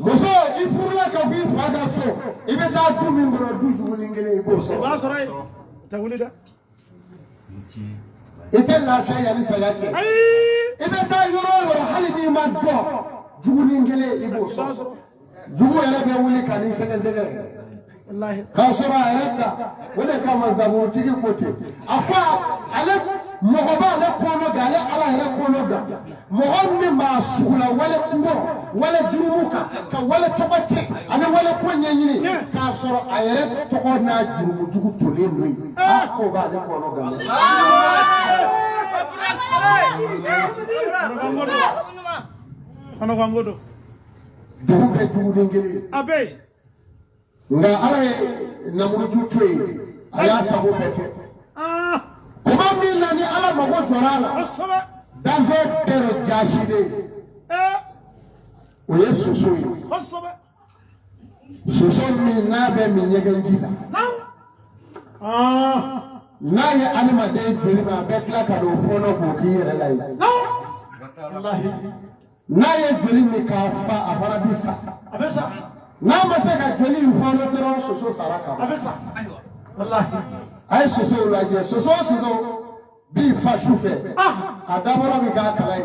Muso, i furula ka bɔ i fa ka so, i bɛ taa du min kɔnɔ, du jugunin kelen i b'o sɔrɔ. I tɛ lafiya yanni saya cɛ. I bɛ taa yɔrɔ o yɔrɔ, hali n'i ma dɔn, jugunin kelen i b'o sɔrɔ. Jugu yɛrɛ bɛ wuli ka n'i sɛgɛsɛgɛ k'a sɔrɔ a yɛrɛ ta. O de kama zaburutigi ko ten, a ko ale mɔgɔ b'ale kɔnɔ gan, ale Ala yɛrɛ kɔnɔ gan, mɔgɔ min b'a sugula wale kɔrɔ, wale jurumu kan, ka wale tɔgɔ cɛ ani wale ko ɲɛɲini k'a sɔrɔ a yɛrɛ tɔgɔ n'a jurumu jugu tolen don yen, a k'o b'ale kɔnɔ gan dɛ. Dugu bɛɛ juguden kelen ye. A bɛ yen. Nka Ala ye Namuruju to yen, a y'a sago bɛɛ kɛ. Kuma min na ni Ala mago jɔra a la, danfɛn bɛɛ jaasilen, o ye soso ye. Soso min n'a bɛ min ɲɛgɛnji la, n'a ye adamaden joli min, a bɛ tila ka n'o fɔɔnɔ k'o k'i yɛrɛ la yen. N'a ye joli min k'a fa, a fana bɛ sa. N'a ma se ka joli in fɔɔnɔ dɔrɔn, soso sara ka ban. A ye sosow lajɛ, soso o soso b'i fa su fɛ, a dabɔra min k'a kala ye,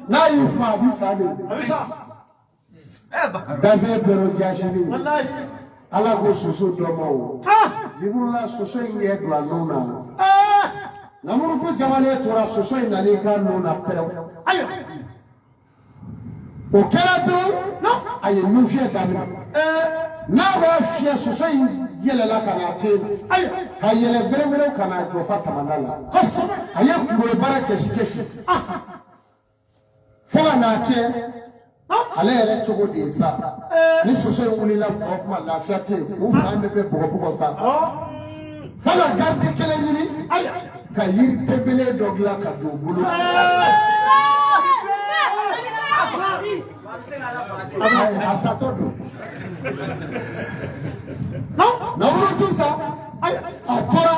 n'a y'i fa a bɛ sa de. Danfɛn bɛɛ jaasilen. Ala ko soso dɔ ma o. Jiburula soso in ɲɛ don a nun na. Namuruju jamalen tora soso in nan'i ka nun na pɛrɛw. O kɛra dɔrɔn, a ye nun fiyɛ daminɛ. N'a b'a fiyɛ, soso in yɛlɛla ka n'a ten na, ka yɛlɛ bereberew ka n'a jɔ fa tamada la. A ye kunkolobara kɛsi kɛsi fo ka n'a kɛ ale yɛrɛ cogo de ye sa. Ni soso in wulila kuma o kuma, lafiya tɛ yen, u fan bɛɛ bɛ bɔgɔ bɔgɔ sa. Fo ka garidi kelen ɲini ka yiri pepele dɔ dilan ka don u bolo. A satɔ don. Namuruju sa, a tora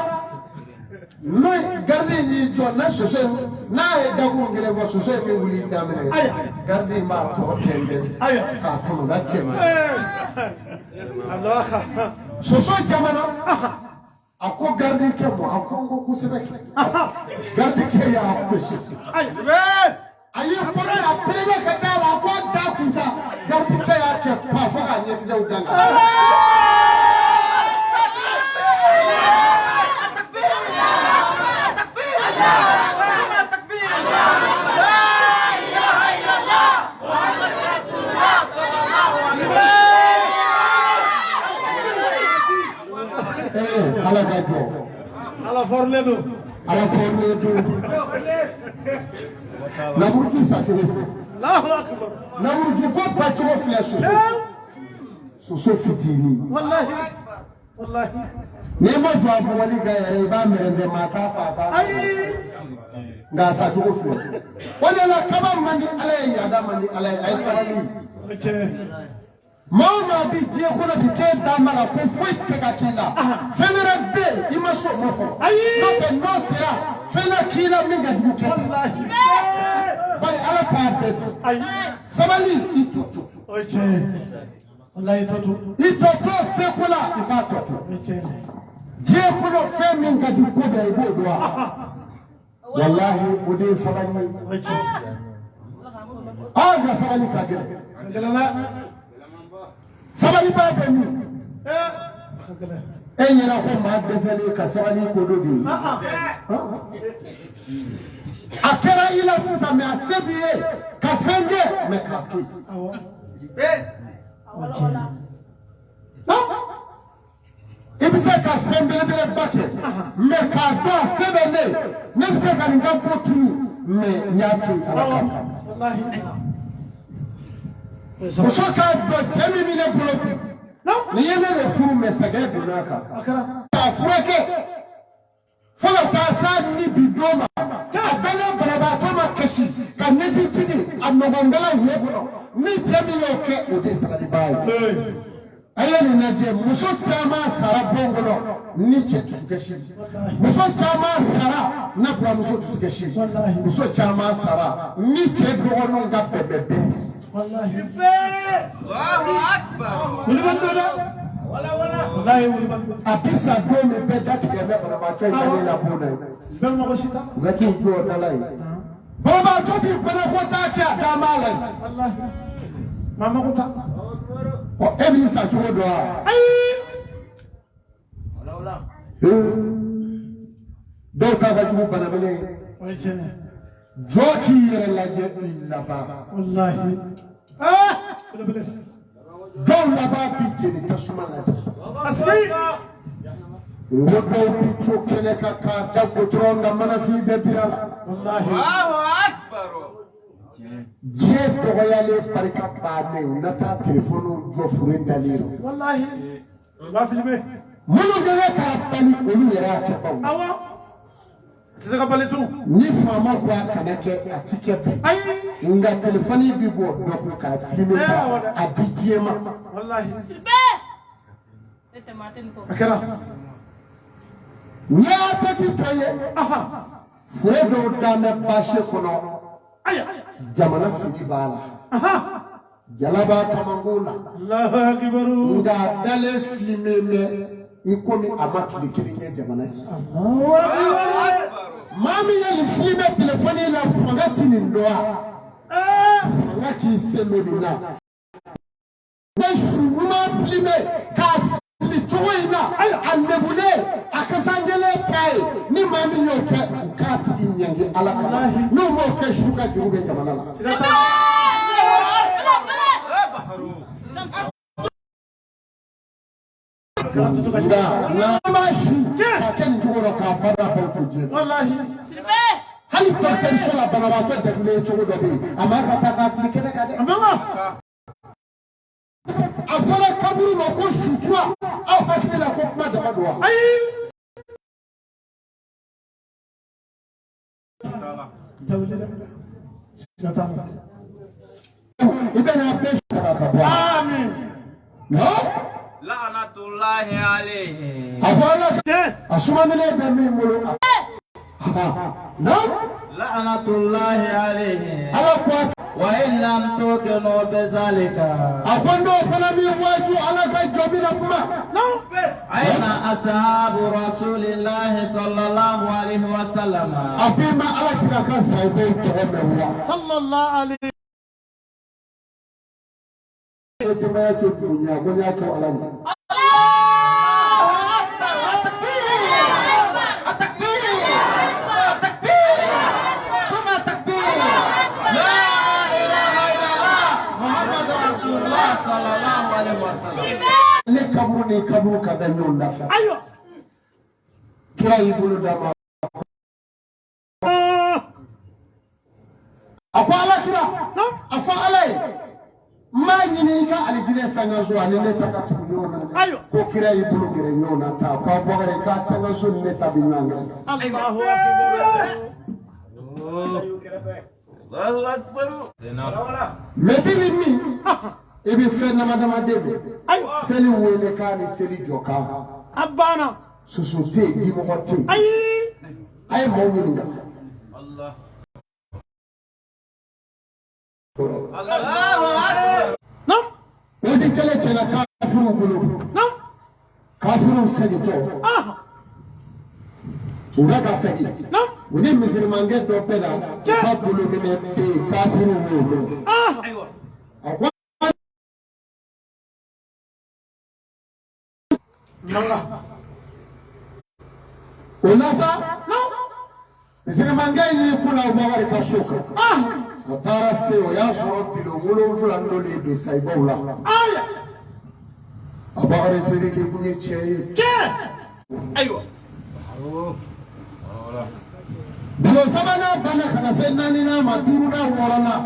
n'o garidi in y'i jɔ n'a soso in n'a ye dakuru kelen fɔ, soso in bɛ wuli daminɛ, garidi in b'a tɔ tɛntɛn k'a tɔnɔda tɛntɛn. Soso jamana, a ko garidikɛ ma, a ko n ko kosɛbɛ. Garidikɛ y'a gosi, a y'i kɔrɔ a pere ka d'a la, a ko a da kun sa, garidikɛ y'a kɛ pa fo k'a ɲɛkisɛw ganga. Ala ka jɔ. Ala fɔrilen don. Ala fɔrilen don. Namuruju sacogo filɛ. Allahu akbar. Namuruju ko bacogo filɛ soso. Soso fitinin. Walahi. Walahi. N'i ma jɔ a bugɔli kan yɛrɛ, i b'a mɛrɛntɛ, maa t'a fa a b'a. Ayi. Nka a sacogo filɛ. O de la kaba man di Ala ye, yaada man di Ala ye, a ye sabali. Maa o maa bi diɲɛ kɔnɔ bi k'e da ma la ko foyi tɛ se ka k'i la, fɛn wɛrɛ bɛ yen i ma s'o ma fɔlɔ. N'o tɛ n'o sera fɛn na k'i la min ka jugu kɛ. Bari Ala t'a bɛɛ fɛ. Sabali i tɔ to. I tɔ to. I tɔ to seko la, i k'a tɔ to. Diɲɛ kɔnɔ fɛn min ka jugu ko bɛɛ i b'o dɔn wa? Walahi o de ye sabali ye. Aa nka sabali ka gɛlɛn. Sabali b'a bɛ min? E ɲɛna ko maa dɛsɛlen ka sabali ko dɔ de ye. A kɛra i la sisan mɛ a se b'i ye ka fɛn kɛ mɛ k'a to yen. I bɛ se ka fɛn belebeleba kɛ mɛ k'a dɔn a se bɛ ne ye, ne bɛ se ka nin ka ko tunu mɛ n y'a to yen Ala kama. Muso k'a dɔn cɛ min bɛ ne bolo bi, nin ye ne de furu mɛ sɛgɛn donna a kan. K'a furakɛ fo ka taa s'a ni bi don ma, a dalen banabaatɔ ma kasi ka ɲɛji jigin a nɔgɔngala wo kɔnɔ. Ni cɛ min y'o kɛ, o de ye sabalibaa ye. A ye nin lajɛ, muso caman sara bon kɔnɔ ni cɛ dusukasi, muso caman sara n'a buramuso dusukasi, muso caman sara ni cɛ dɔgɔninw ka bɛnbɛnbɛn. A bi sa don min bɛɛ datigɛ bɛ banabaatɔ in dalen la bon na ye. U bɛ t'u jɔ da la yen. Banabaatɔ b'i banakɔtaa kɛ a da b'a la yen. Ɔ e b'i sa cogo dɔn wa? Dɔw ta ka jugu banaminɛ ye. Jɔ k'i yɛrɛ lajɛ i laban. Dɔw laban bi jeni tasuma la de. N ko dɔw bi co kɛnɛ kan k'a da goudron kan manafin bɛɛ bira la. Walahi. Allahu akbar. Diɲɛ dɔgɔyalen barika bannen u na taa telefɔniw jɔ fure dalen rɔ. Walahi. U b'a filmer. Minnu ka kan k'a bali olu yɛrɛ y'a kɛbaw ye. Awɔ. A tɛ se ka bali tun. Ni faama ko a kana kɛ a ti kɛ bi. Ayi. Nka telefɔni bi bɔ dɔ kun k'a filmer ka a di diɲɛ ma. Walahi. Sidibe! Ne tɛ maa tɛ nin fɔ. A kɛra. N'i y'a tɛki tɔ ye fure dɔw dan bɛ bâche kɔnɔ Ayiwa. jamana fini b'a la jala b'a kamankun na Allahu akbar. nka a dalen filmer bɛ i komi a ma tile kelen kɛ jamana ye. Maa min ye nin filmer telefɔni la fanga ti nin dɔn wa fanga k'i sen don nin na. Ne su ɲuman filmer k'a fili cogo in na a lebulen a kasanjɛlen t'a ye ni maa min y'o kɛ u k'a tigi ɲangi Ala kama n'u m'o kɛ su ka juru bɛ jamana la. Sidibe! Bala, bala! Nka n'an b'a su k'a kɛ nin cogo rɔ k'a fa n'a baw to diɲɛ na. Walahi. Sidibe! Hali dɔgɔtɔrɔso la banabaatɔ degunnen cogo dɔ bɛ yen a man ka taa k'a fili kɛnɛ kan dɛ. A man kan. A fɔra kaburu ma ko sutura aw hakili la ko kuma dama don wa. Ayi. Tawuli dɛ. Siga t'a la. I bɛ n'a bɛɛ sɔrɔ ka bɔ a la. Amin. Non? La'anatullahi alayhi. A ko ala ka Tiɲɛ. a sumaminɛ bɛ min bolo. Non? La'anatullahi alayhi. Ala ko a Wa in lam tuqinu bizalika. a ko n'o fana min waaju ala ka jɔ min na kuma. Aina ashabu rasulillahi sallallahu alayhi wa sallam. A ko i ma ala kira ka sahibaw tɔgɔ mɛn wa. Sallallahu alayhi. E denbaya to dugu ɲɛ a ko n y'a to ala ɲɛ. Allahu akbar. At-takbir. At-takbir. At-takbir. Thumma takbir. La ilaha illallah Muhammad Rasulullah sallallahu alayhi wa sallam. Ne kaburu ni kaburu ka da ɲɔgɔn da fɛ. Ayiwa. Kira y'i bolo d'a ma. A ko ala kira a fɔ ala ye n b'a ɲini i ka alijinɛ sangaso ani ne ta ka tugu ɲɔgɔn na dɛ. Ayiwa. Ko kira y'i bolo gɛrɛ ɲɔgɔn na tan ko Abubakari k'a sangaso ni ne ta bɛ ɲɔgɔn kɛrɛfɛ. Allahu akbar. Allahu akbar. Mɛtiri min i bɛ fɛn dama dama de mɛn. Ayiwa. Seli welekan ni seli jɔkan. A banna. Soso tɛ yen dimɔgɔ tɛ yen. Ayi. A ye maaw ɲininka. Allahu akbar. Nam. O de kɛlɛ tiɲɛna kafiriw bolo. Nam. Kafiriw segintɔ. Ah. U bɛ ka segin. Nam. U ni misirimankɛ dɔ bɛ na u ka bolo minɛ bɛ yen kafiriw y'o dɔn. Ah. A ko Nanga. o la sa Nam. misirimankɛ in y'i kunna Abubakari ka so kan. Ah. A taara se o y'a sɔrɔ bulon 7 dɔ de don sayibaw la. Ayi. Abubakari Sidiki kun ye cɛ ye. Tiɲɛ. Ayiwa. Bulon sabanan banna ka na se naaninan ma duurunan wɔɔrɔnan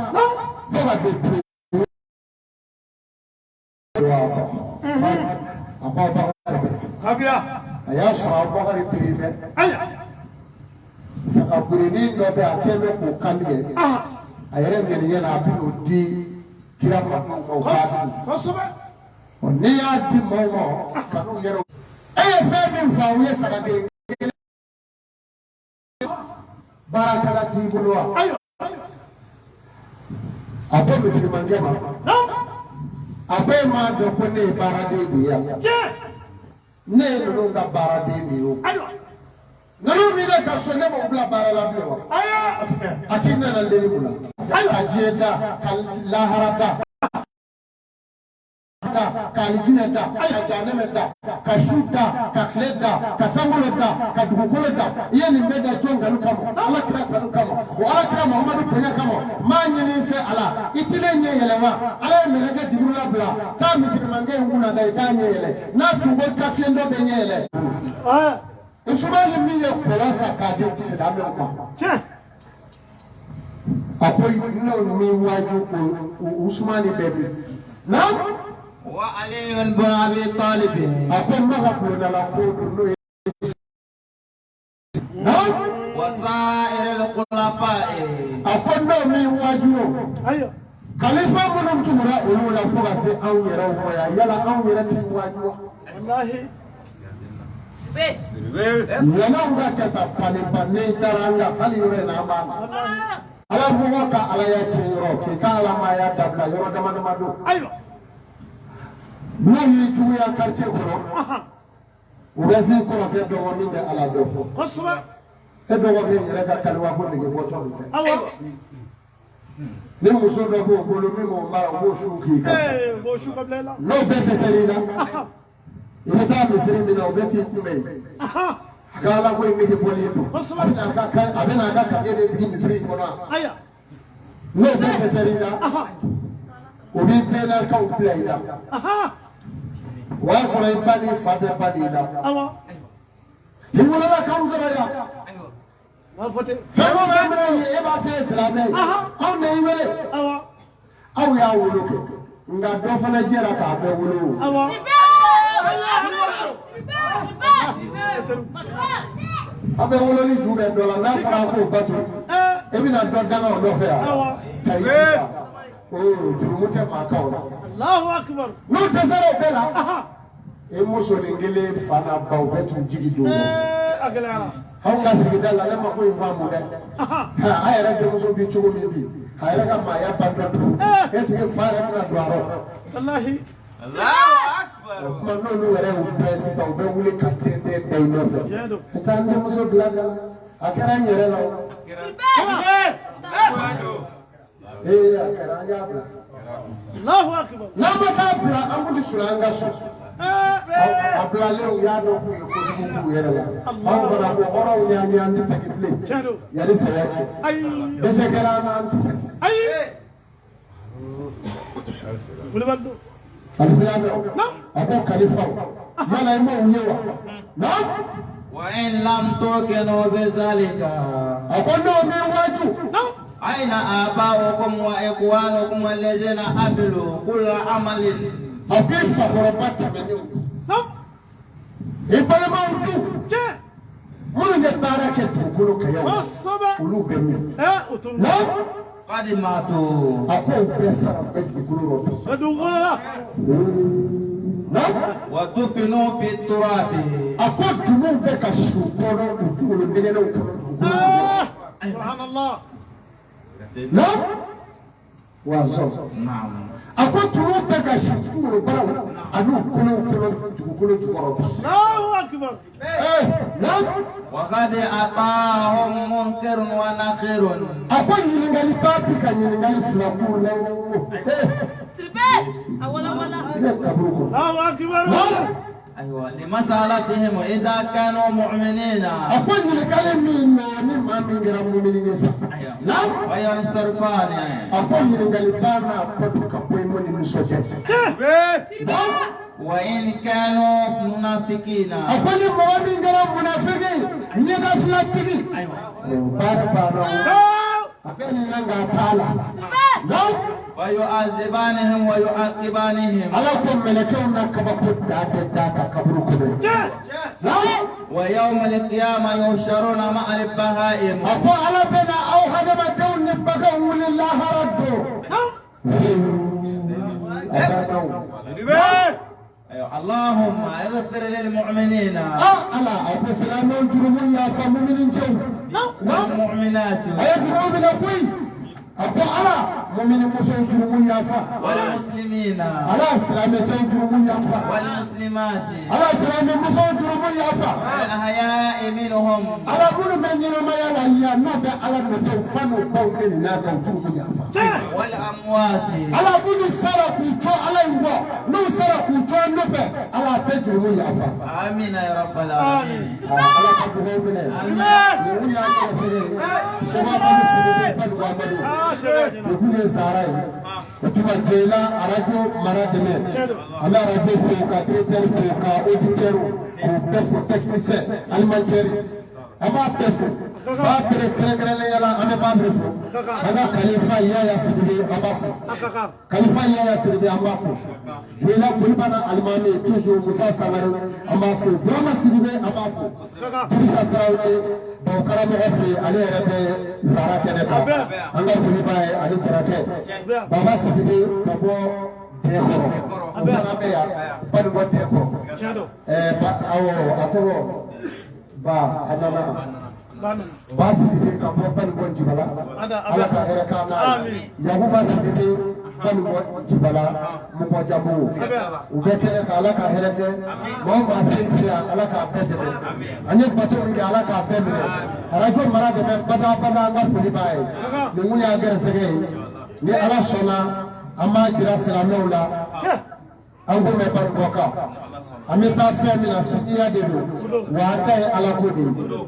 fo ka don bulon. A ko Abubakari bɛ. Kabiya. A y'a sɔrɔ Abubakari teri fɛ. Ayi. Sagaburenin dɔ bɛ a kɛlen bɛ k'o kantigɛ. Ah. A yɛrɛ ŋaniya na a bɛ n'o di kira ma dɔw ma u k'a dun. Kosɛbɛ. Ɔ n'i y'a di maaw ma ka n'u yɛrɛ. E ye fɛn min fa u ye saga kelen kelen. Baarakɛla t'i bolo wa? Ayiwa. A ko misirimankɛ ma. Nam. A ko e m'a dɔn ko ne ye baaraden de ye wa? Tiɲɛ. Ne ye ninnu ka baaraden de ye o. Ayiwa. Ninnu min ne ka so ne b'o bila baara la bilen wa? Ayi. A ti kɛ. A k'i nana den mun na? Ka diɲɛ da, ka lahara da, ka alijinɛ da, ka jahanɛmɛ da, ka su da, ka tile da, ka sankolo da, ka dugukolo da. I ye nin bɛɛ da jɔn kanu kama? Ala kira kanu kama. O ala kira Muhamadu bonya kama. N b'a ɲini i fɛ ala, i ti ne ɲɛ yɛlɛ wa? Ala ye mɛlɛkɛ Jibirila bila. bila taa misirimankɛ in kunna da i k'a ɲɛ yɛlɛ n'a tun ko kafiye dɔ bɛ ɲɛ yɛlɛ. Usumani min ye kɔlɔn san k'a di silamɛw ma. A ko n'o min waaju o Usumani bɛɛ bi. Naam. Wa Ali ibn Abi Talib. A ko n ka bulonda la ko don n'o ye. Naam. Wa sa'iril khulafa'i. A ko n'o min waaju o. Kalifa minnu tugura olu la fo ka se anw yɛrɛw ma yan yala anw yɛrɛ ti waaju wa. Yɛlɛnw ka kɛ ta faniba ne taara an kan hali yɔrɔ in na an b'a la. Ala mɔgɔ ka alaya tiɲɛ yɔrɔ k'i ka alamaya dabila yɔrɔ dama dama don. N'u y'i juguya quartier kɔnɔ u bɛ se kɔrɔkɛ dɔgɔ min bɛ ala dɔn. E dɔgɔkɛ yɛrɛ ka kaliwa ko nege bɔtɔ don dɛ. Ni muso dɔ b'o bolo min b'o mara o b'o su k'i kan. N'o bɛɛ dɛsɛr'i la i bɛ taa misiri min na o bɛ t'i kunbɛn yen. A ka ala ko in nege bɔlen don. A bɛ n'a ka kake de sigi misiri in kɔnɔ. N'o bɛɛ dɛsɛr'i la o b'i bɛnnakaw bila i la. O y'a sɔrɔ i ba n'i fa bɛɛ ba n'i la. I wolola k'anw sɔrɔ yan. Fɛn o fɛn bɛna ye e b'a fɛ ye silamɛ ye. Anw de y'i wele. Aw y'a wolo kɛ nka dɔ fana jɛra k'a bɛɛ wolo o. A bɛ wololi ju bɛ dɔ la n'a fɔra k'o bato e bɛna dɔ danga o nɔfɛ yan ka i jija jurumu tɛ maa kan o la. N'u dɛsɛra o bɛɛ la e musonin kelen fa n'a ba u bɛ t'u jigi don o. Anw ka sigida la ne ma ko in faamu dɛ. A yɛrɛ denmuso bi cogo min bi a yɛrɛ ka maaya bantɔ don est ce que fa yɛrɛ bɛna don a rɔ. O tuma n'olu yɛrɛ y'u bɛɛ sisan u bɛ wuli ka den den da i nɔfɛ. Ka taa n denmuso bila ka a kɛra n yɛrɛ la o. Ee a kɛra an y'a bila. N'an ma taa bila an kun tɛ surunya an ka so. A bilalen u y'a dɔn k'u ye kojugu k'u yɛrɛ la. Anw fana ko hɔrɔnw y'an ye an tɛ segin bilen. Yanni saya cɛ. Dɛsɛ kɛra an na an tɛ segin. Alisilamɛw a ko kalifaw yala i m'o ye wa. Naam. Wa in lam tuqinu bi zalika. A ko n'o m'i waaju. Aina aba'ukum wa ikhwanukum allazina amilu kulla amalin. A ko i fakɔrɔba tɛmɛnenw. I balimaw dun. Minnu ye baara kɛ dugukolo kan yan. Olu bɛ min. Naam. Qad matu. A ko u bɛɛ sara u bɛ dugukolo rɔ bi. Naam. Wa dufinu fi turabi. A ko dumuw bɛ ka su kɔnɔ u kunkolo nɛgɛnɛw kɔnɔ dugukolo rɔ. Naam. Wa zɔ. Naam. A ko tumuw bɛ ka su kunkolobaraw ani u kolow kɔnɔ dugukolo jukɔrɔ bi. Naam. Wa qad atahum munkirun wa nakhirun. A ko ɲininkaliba bi ka ɲininkali fila k'u la. I bɛ kaburu kɔnɔ. Naam. Aywa limasalatihim idha kanu mu'minina. A ko ɲininkali min na ni maa min kɛra mumini ye sa. Naam. Wa yansarifani. A ko ɲininkaliba n'a kɔ don ka bɔ i m'o ni nisɔndiya. Naam. Wa in kanu munafikina. A ko ni mɔgɔ min kɛra munafiki ɲɛda filatigi. Baara banna o. A bɛ nin na nka a t'a la. Naam. Wa yu'azibanihim wa yu'aqibanihim. Ala ko mɛlɛkɛw na kabako da bɛ d'a kan kaburu kɔnɔ yen. Naam. Wa yawma al-qiyamah yuhsharuna ma'a al-baha'im. A ko Ala bɛna aw hadamadenw ni baganw wuli lahara don. A banna o. Allahumma ighfir lil mu'minina. Ala a ko silamɛw jurumu yafa mumini cɛw. Naam. Wal mu'minati. A ye jurumu minɛ koyi. A ko Ala mumini musow jurumu yafa. Wal muslimina. Ala silamɛ cɛw jurumu yafa. Wal muslimati. Ala silamɛ musow jurumu yafa. Wal ahya'i minhum. Ala minnu bɛ ɲɛnamaya la yan n'u bɛ Ala nɔfɛ u fa n'u baw bɛ nin n'a kan jurumu yafa. Wal amwati. Ala minnu sara k'u jɔ Ala in kɔ n'u sara k'u jɔ an nɔfɛ Ala bɛɛ jurumu yafa. Amina ya rabbal alamin. Ala ka dugawu minɛ. Nin kun y'an gɛrɛsɛgɛ ye. Sɛba Amadu Sidibe Baluwa Amadu. Nin kun ye Zara ye. O tuma Joyila arajo mara dɛmɛ, an bɛ arajo fo ka directeur fo ka auditeur k'u bɛɛ fo, technicien alimentaire an b'a bɛɛ fo. B'a bɛɛ kɛrɛnkɛrɛnnenya la, an bɛ b'a bɛɛ fo. An ka Kalifa Yaya Sidibe, an b'a fo. Kalifa Yaya Sidibe, an b'a fo. Joyila Bolibana alimami toujours, Musa Sangare, an b'a fo. Burama Sidibe, an b'a fo. Dirisa Tarawele, bawo karamɔgɔ fɛ yen, ale yɛrɛ bɛ zara kɛnɛ kan, an ka foli b'a ye ani jarakɛ Baba Sidibe ka bɔ Dɛnkɔrɔ, o fana bɛ yan Banikɔ Dɛnkɔrɔ. Ɛɛ ba, awɔ, a tɔgɔ ba, a nana ba Sidibe ka bɔ Banikɔ Jibala, Ala ka hɛrɛ k'an n'a ye. Yakuba Sidibe, Banikɔ Jibala, Mɔgɔ Jamugu, u bɛ kɛnɛ kan, Ala ka hɛrɛ kɛ. Maa o maa se yan, Ala k'a bɛɛ dɛmɛ. An ye bato min kɛ, Ala k'a bɛɛ minɛ. Arajo mara dɛmɛ bada bada, an ka foli b'a ye. Nin kun y'a gɛrɛsɛgɛ ye. Ni Ala sɔnna, an b'a jira silamɛw la an ko mɛ Banikɔ kan, an bɛ taa fɛn min na, sigiya de don wa, an ta ye Ala ko de ye,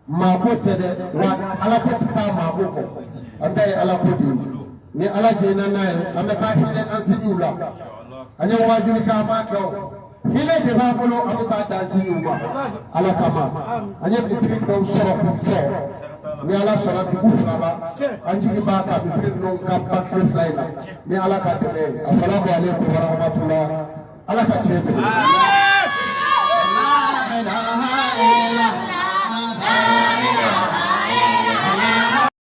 maa ko tɛ dɛ, wa Ala ko tɛ taa maa ko kɔ. An ta ye Ala ko de ye. Ni Ala jɛnna n'a ye, an bɛ taa hinɛ an sinjiw la. An ye waajuli kɛ, an b'a kɛ, o hinɛ de b'an bolo, an bɛ taa dan sinjiw ma Ala kama. An ye misiri dɔw sɔrɔ k'u jɔ. Ni Ala sɔnna, dugu fila la, an jigi b'a kan misiri ninnu ka ban tile 2 in na ni Ala ka dɛmɛ ye. Asalamu aleykum warahmatulah. Ala ka tiɲɛ jɛ.